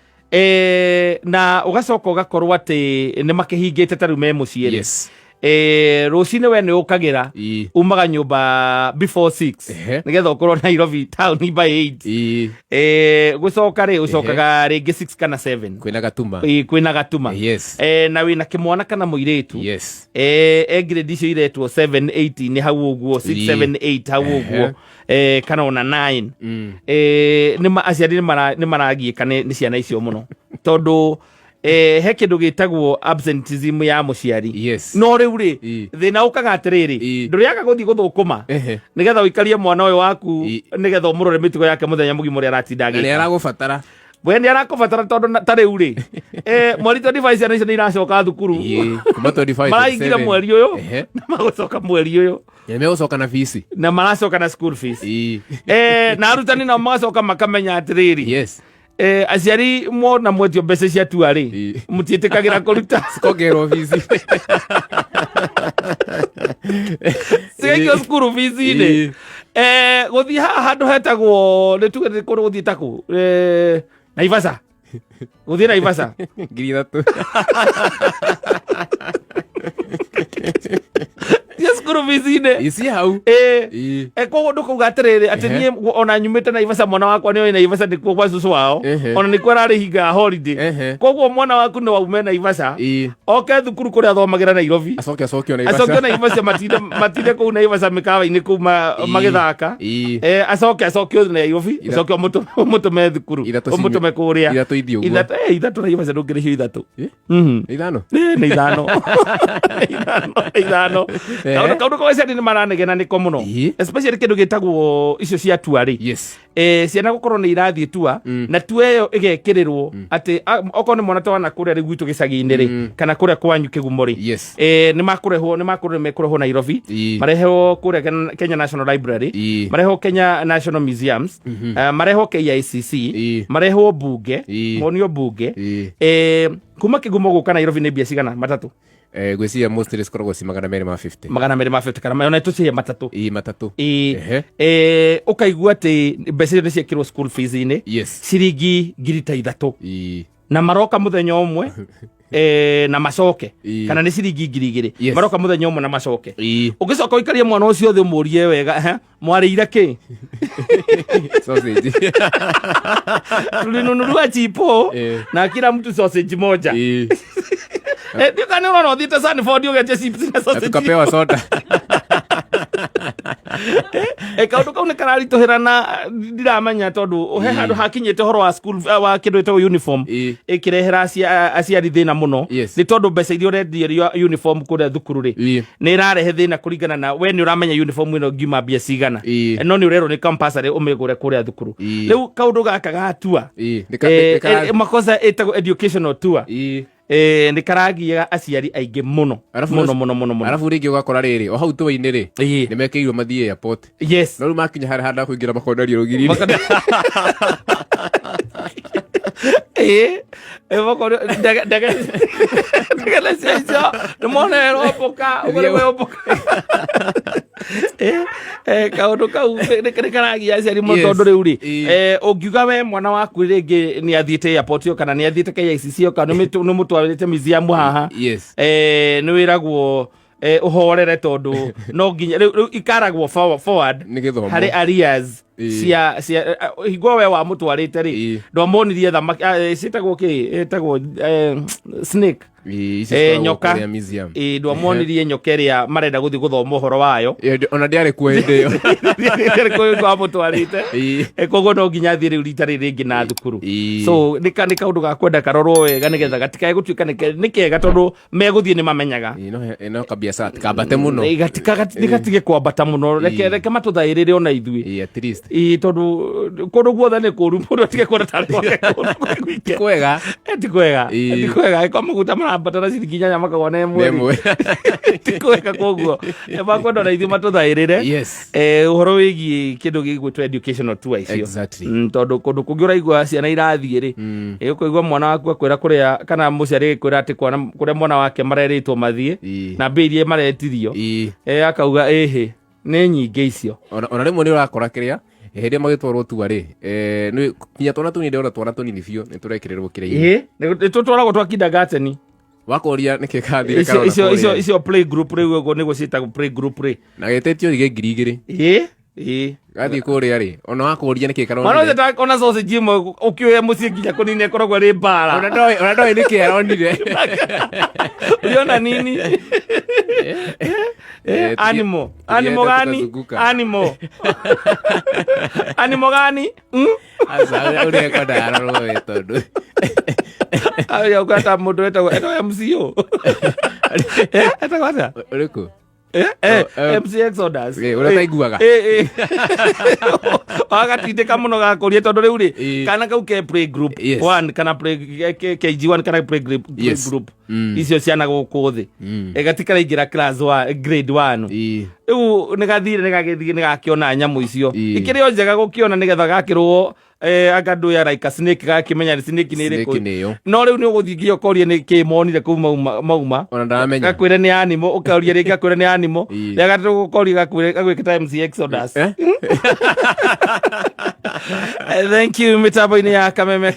na ũgacoka ũgakorwo atĩ nĩ makĩhingĩte ta rĩu me mũciĩ rĩ, rũcinĩ we nĩ ũkagĩra, umaga nyũmba before 6 nĩgetha ũkorwo Nairobi town by 8. Gũcoka rĩ, ũcokaga rĩngĩ 6 kana 7. Kwĩna gatuma. Ĩ, kwĩna gatuma. Yes. Na wĩna kĩmwana kana mũirĩtu, e grade icio iretwo 7 8 nĩ hau ũguo, 6, 7 8 hau ũguo, kana ona 9. Aciari nĩ maragiĩka nĩ ciana icio mũno tondũ he kĩndũ gĩtagwo absenteeism ya mũciari. Yes. No rĩu rĩ, thĩna ũkaga atĩrĩrĩ, ndũrĩaga gũthiĩ gũthũkũma nĩgetha ũikarie mwana ũyũ waku, nĩgetha ũmũrore mĩtugo yake mũthenya mũgima ũrĩa aratinda Na nĩ agĩka. aragũbatara. We nĩ arakũbatara tondũ ta rĩu rĩ, mweri 25 ciana icio nĩ iracoka thukuru. Ĩĩ, kuma 25, Maraingire 27. mweri ũyũ na magũcoka mweri ũyũ. Na megũcoka na bici. Na maracoka na school fees. Ĩĩ. Na arutani nao magacoka makamenya atĩrĩrĩ, aciari mona mwetio mbeca cia tua rĩ, mũtiĩtĩkagĩra kũruta. Cikongerwo bici. Cigaikio cukuru fees-inĩ. Gũthiĩ haha handũ hetagwo, nĩ tuge nĩ kũndũ gũthiĩ taku Naivasha, gũthiĩ Naivasha 3,000. Cia cukuru fees-inĩ. Ici hau. Ĩĩ. Koguo ndũkauga atĩrĩrĩ atĩ niĩ ona nyumĩte Naivasha, mwana wakwa nĩoĩ Naivasha nĩkuo gwa cũcũ wao, ona nĩkuo ararĩ hinga ya holiday. Koguo mwana waku no aume Naivasha oke thukuru kũrĩa athomagĩra Nairobi, Acoke acokio Naivasha. Acokio Naivasha, matinde kũu Naivasha mĩkawa-inĩ kũu magĩthaka. Acoke acokio Nairobi, ũcoke ũmũtũme thukuru, Ithatũ ũmũtũme kũrĩa. Ithatũ ithiĩ ũguo. Ithatũ, ithatũ Naivasha ndũngĩrĩhio ithatũ. Eh? Mhm. Ithano. Nĩ ithano, ithano, ithano. Kaũndũ kau aciari nĩ maranegena nĩko mũno, especially kĩndũ gĩtagwo icio cia tua rĩ. Yes. Ciana gũkorwo nĩ irathiĩ tua na tua ĩyo ĩgekĩrĩrwo atĩ okorwo nĩ mwana twana kũrĩa rĩu gwitũ gĩcagi-inĩ rĩ, kana kũrĩa kwanyu kĩgumo rĩ, nĩ makũrehwo, nĩ makũrwo, nĩ mekũrehwo Nairobi, marehwo kũrĩa Kenya National Library, marehwo Kenya National Museums, marehwo KICC, marehwo bunge, monio bunge. Kuma kĩgumo gũka Nairobi nĩ mbia cigana matatũ? Ngwĩciria mostly cikoragwo ci 250. 250 kana ona tũcihe matatũ. Ĩĩ, matatũ. Ĩĩ. Ehe. Ũkaigua atĩ mbeca icio nĩ ciekĩrwo school fees-inĩ, ciringi 3,000, Ĩĩ. na maroka mũthenya ũmwe. Na macoke. Kana nĩ ciringi 2,000. Maroka mũthenya ũmwe na macoke. Ũngĩcoka ũikarie mwana ũcio thĩ ũmũrie wega, "Ehe, mwarĩire kĩ?" Sausage. "Tulinununua chipo na kila mtu sausage moja." Ndio kana ũrona ũthiĩte Sanford ũgetie chips na Na sausage. Tukapewa soda. Kaũndũ kau nĩ kararitũhĩra na ndiramenya tondũ he handũ hakinyĩte ũhoro wa school, wa kĩndũ gĩtagwo uniform, ĩkĩrehera aciari thĩna mũno. Nĩ tondũ mbeca iria ũrenderio uniform kũrĩa thukuru rĩ, nĩ ĩrarehe thĩna kũringana na we nĩ ũramenya uniform ĩno ngiuma mbia cigana. No nĩ ũrerwo nĩ compulsory ũmĩgũre kũrĩa thukuru. Rĩu kaũndũ gaka gatua makosa ĩtagwo educational tour, nĩ karagia aciari aingĩ mũno. Arabu Mũno mũno mũno mũno. Arabu rĩngĩ ũgakora rĩrĩ o hau tũa-inĩ rĩ, nĩ mekĩirwo mathiĩ airport, no rĩu makinya harĩa handũ ha kũingĩra makonerio rũgiri-inĩ. Makorio ndege ndege ndege nacio icio nĩmona ĩrombũka ũguo nĩguo ĩrombũka. Kaũndũ kau nĩ karagia aciari mũno. Tondũ rĩu rĩ, ũngiuga we mwana waku rĩngĩ nĩ athiĩte airport ĩyo kana nĩ athiĩte KICC ĩyo kana nĩ mũtwarĩte museum haha, nĩ wĩragwo ũhorere tondũ no nginya rĩu ikaragwo forward Nĩ gĩthomo. harĩ arrears cia hingo we wamũtwarĩte rĩ, ndwamonirie thamaki, ciĩtagwo kĩ, ĩtagwo snake. Icio cikoragwo Nyoka. kũrĩa museum. Ndwamonirie nyoka ĩrĩa marenda gũthiĩ gũthoma ũhoro wayo. Ona ndĩarĩ kuo hĩndĩ ĩyo. Wamũtwarĩte. Koguo no nginya athiĩ rĩu rita rĩrĩ rĩngĩ na thukuru. So nĩ kaũndũ ga kwenda karorwo wega nĩgetha gatikae gũtuĩka nĩ kega tondũ megũthiĩ nĩ mamenyaga. Ĩno kabiacara tikambate mũno. Nĩ gatige kwambata mũno, reke reke matũthaĩrĩre ona ithuĩ. At least. Tondũ kũndũ guothe nĩ kũru, mũndũ atige kuona tarĩ gwake kũru gwike. Kwega. Ti kwega. Ti kwega kwa maguta marambata na ciringi 8 makagwa na ĩmwe Na ĩmwe. Ti kwega, koguo makwenda ona ithuĩ matũthaĩrĩre ũhoro wĩgiĩ kĩndũ gĩgwĩtwo educational tour icio. Tondũ kũndũ kũngĩ ũraigua ciana irathiĩ rĩ, ũkũigua mwana waku akwĩra kũrĩa kana mũciari agĩkwĩra atĩ kũrĩa mwana wake marerĩtwo mathiĩ na mbia iria maretirio, akauga ĩhĩ nĩ nyingĩ icio. Ona rĩmwe nĩ ũrakora kĩrĩa hĩndĩ ĩrĩa magĩtwarwo tua rĩ, nginya twana tũnini, ndĩrona twana tũnini biũ nĩ tũrekĩrĩrwo kĩrĩa-inĩ. Ĩĩ, nĩ tũtwaragwo twa kindergarten. Wakoria nĩkĩ kathire. Icio play group rĩu, ũguo nĩguo ciĩtagwo play group rĩ. Na gĩtĩtio gĩ 2,000. Ĩĩ. Gathiĩ kũrĩa rĩ, ona wakũria nĩkĩ Mwana ũcio karonire. ona sausage ĩmwe ũkĩoya mũciĩ nginya kũnina ĩkoragwo ĩrĩ mbara. Ona ndoĩ nĩkĩ aronire. Uliona nini? Animal animal Tulienda gani? tukazunguka. Animal animal gani? Aca, ũrĩa ekwenda arorwo we tondũ Aya, ũkata mũndũ etagwo etagwo MCO. Etagwo atĩa? Ũrĩkũ? Eh, Oh, MC Exodus. Ũrĩa ũtaiguaga. Wagatindĩka mũno gakũrie tondũ rĩu rĩ, kana kau ke play group 1 kana play KG1 kana play group, play group icio ciana gũkũ thĩ, gatikaraingĩra class 1, grade 1. Rĩu nĩ gathire nĩ gagĩthiĩ nĩ gakĩona nyamũ icio ikĩrĩ o njega gũkĩona nĩgetha gakĩrwo anga ndũ ya like a snake, gakĩmenya nĩ snake nĩ Snake ĩrĩkũ. nĩyo. No rĩu nĩ ũgũthiĩ nginya ũkorie nĩ kĩ monire kũu mauma. Ona ndaramenya. Gakwĩre nĩ animal, ũkoria rĩngĩ gakwĩre nĩ animal. Rĩa gatatũ ũkoria gakwĩre gagwĩkĩta MC Exodus. Eh? Thank you mĩtambo-inĩ ya Kameme.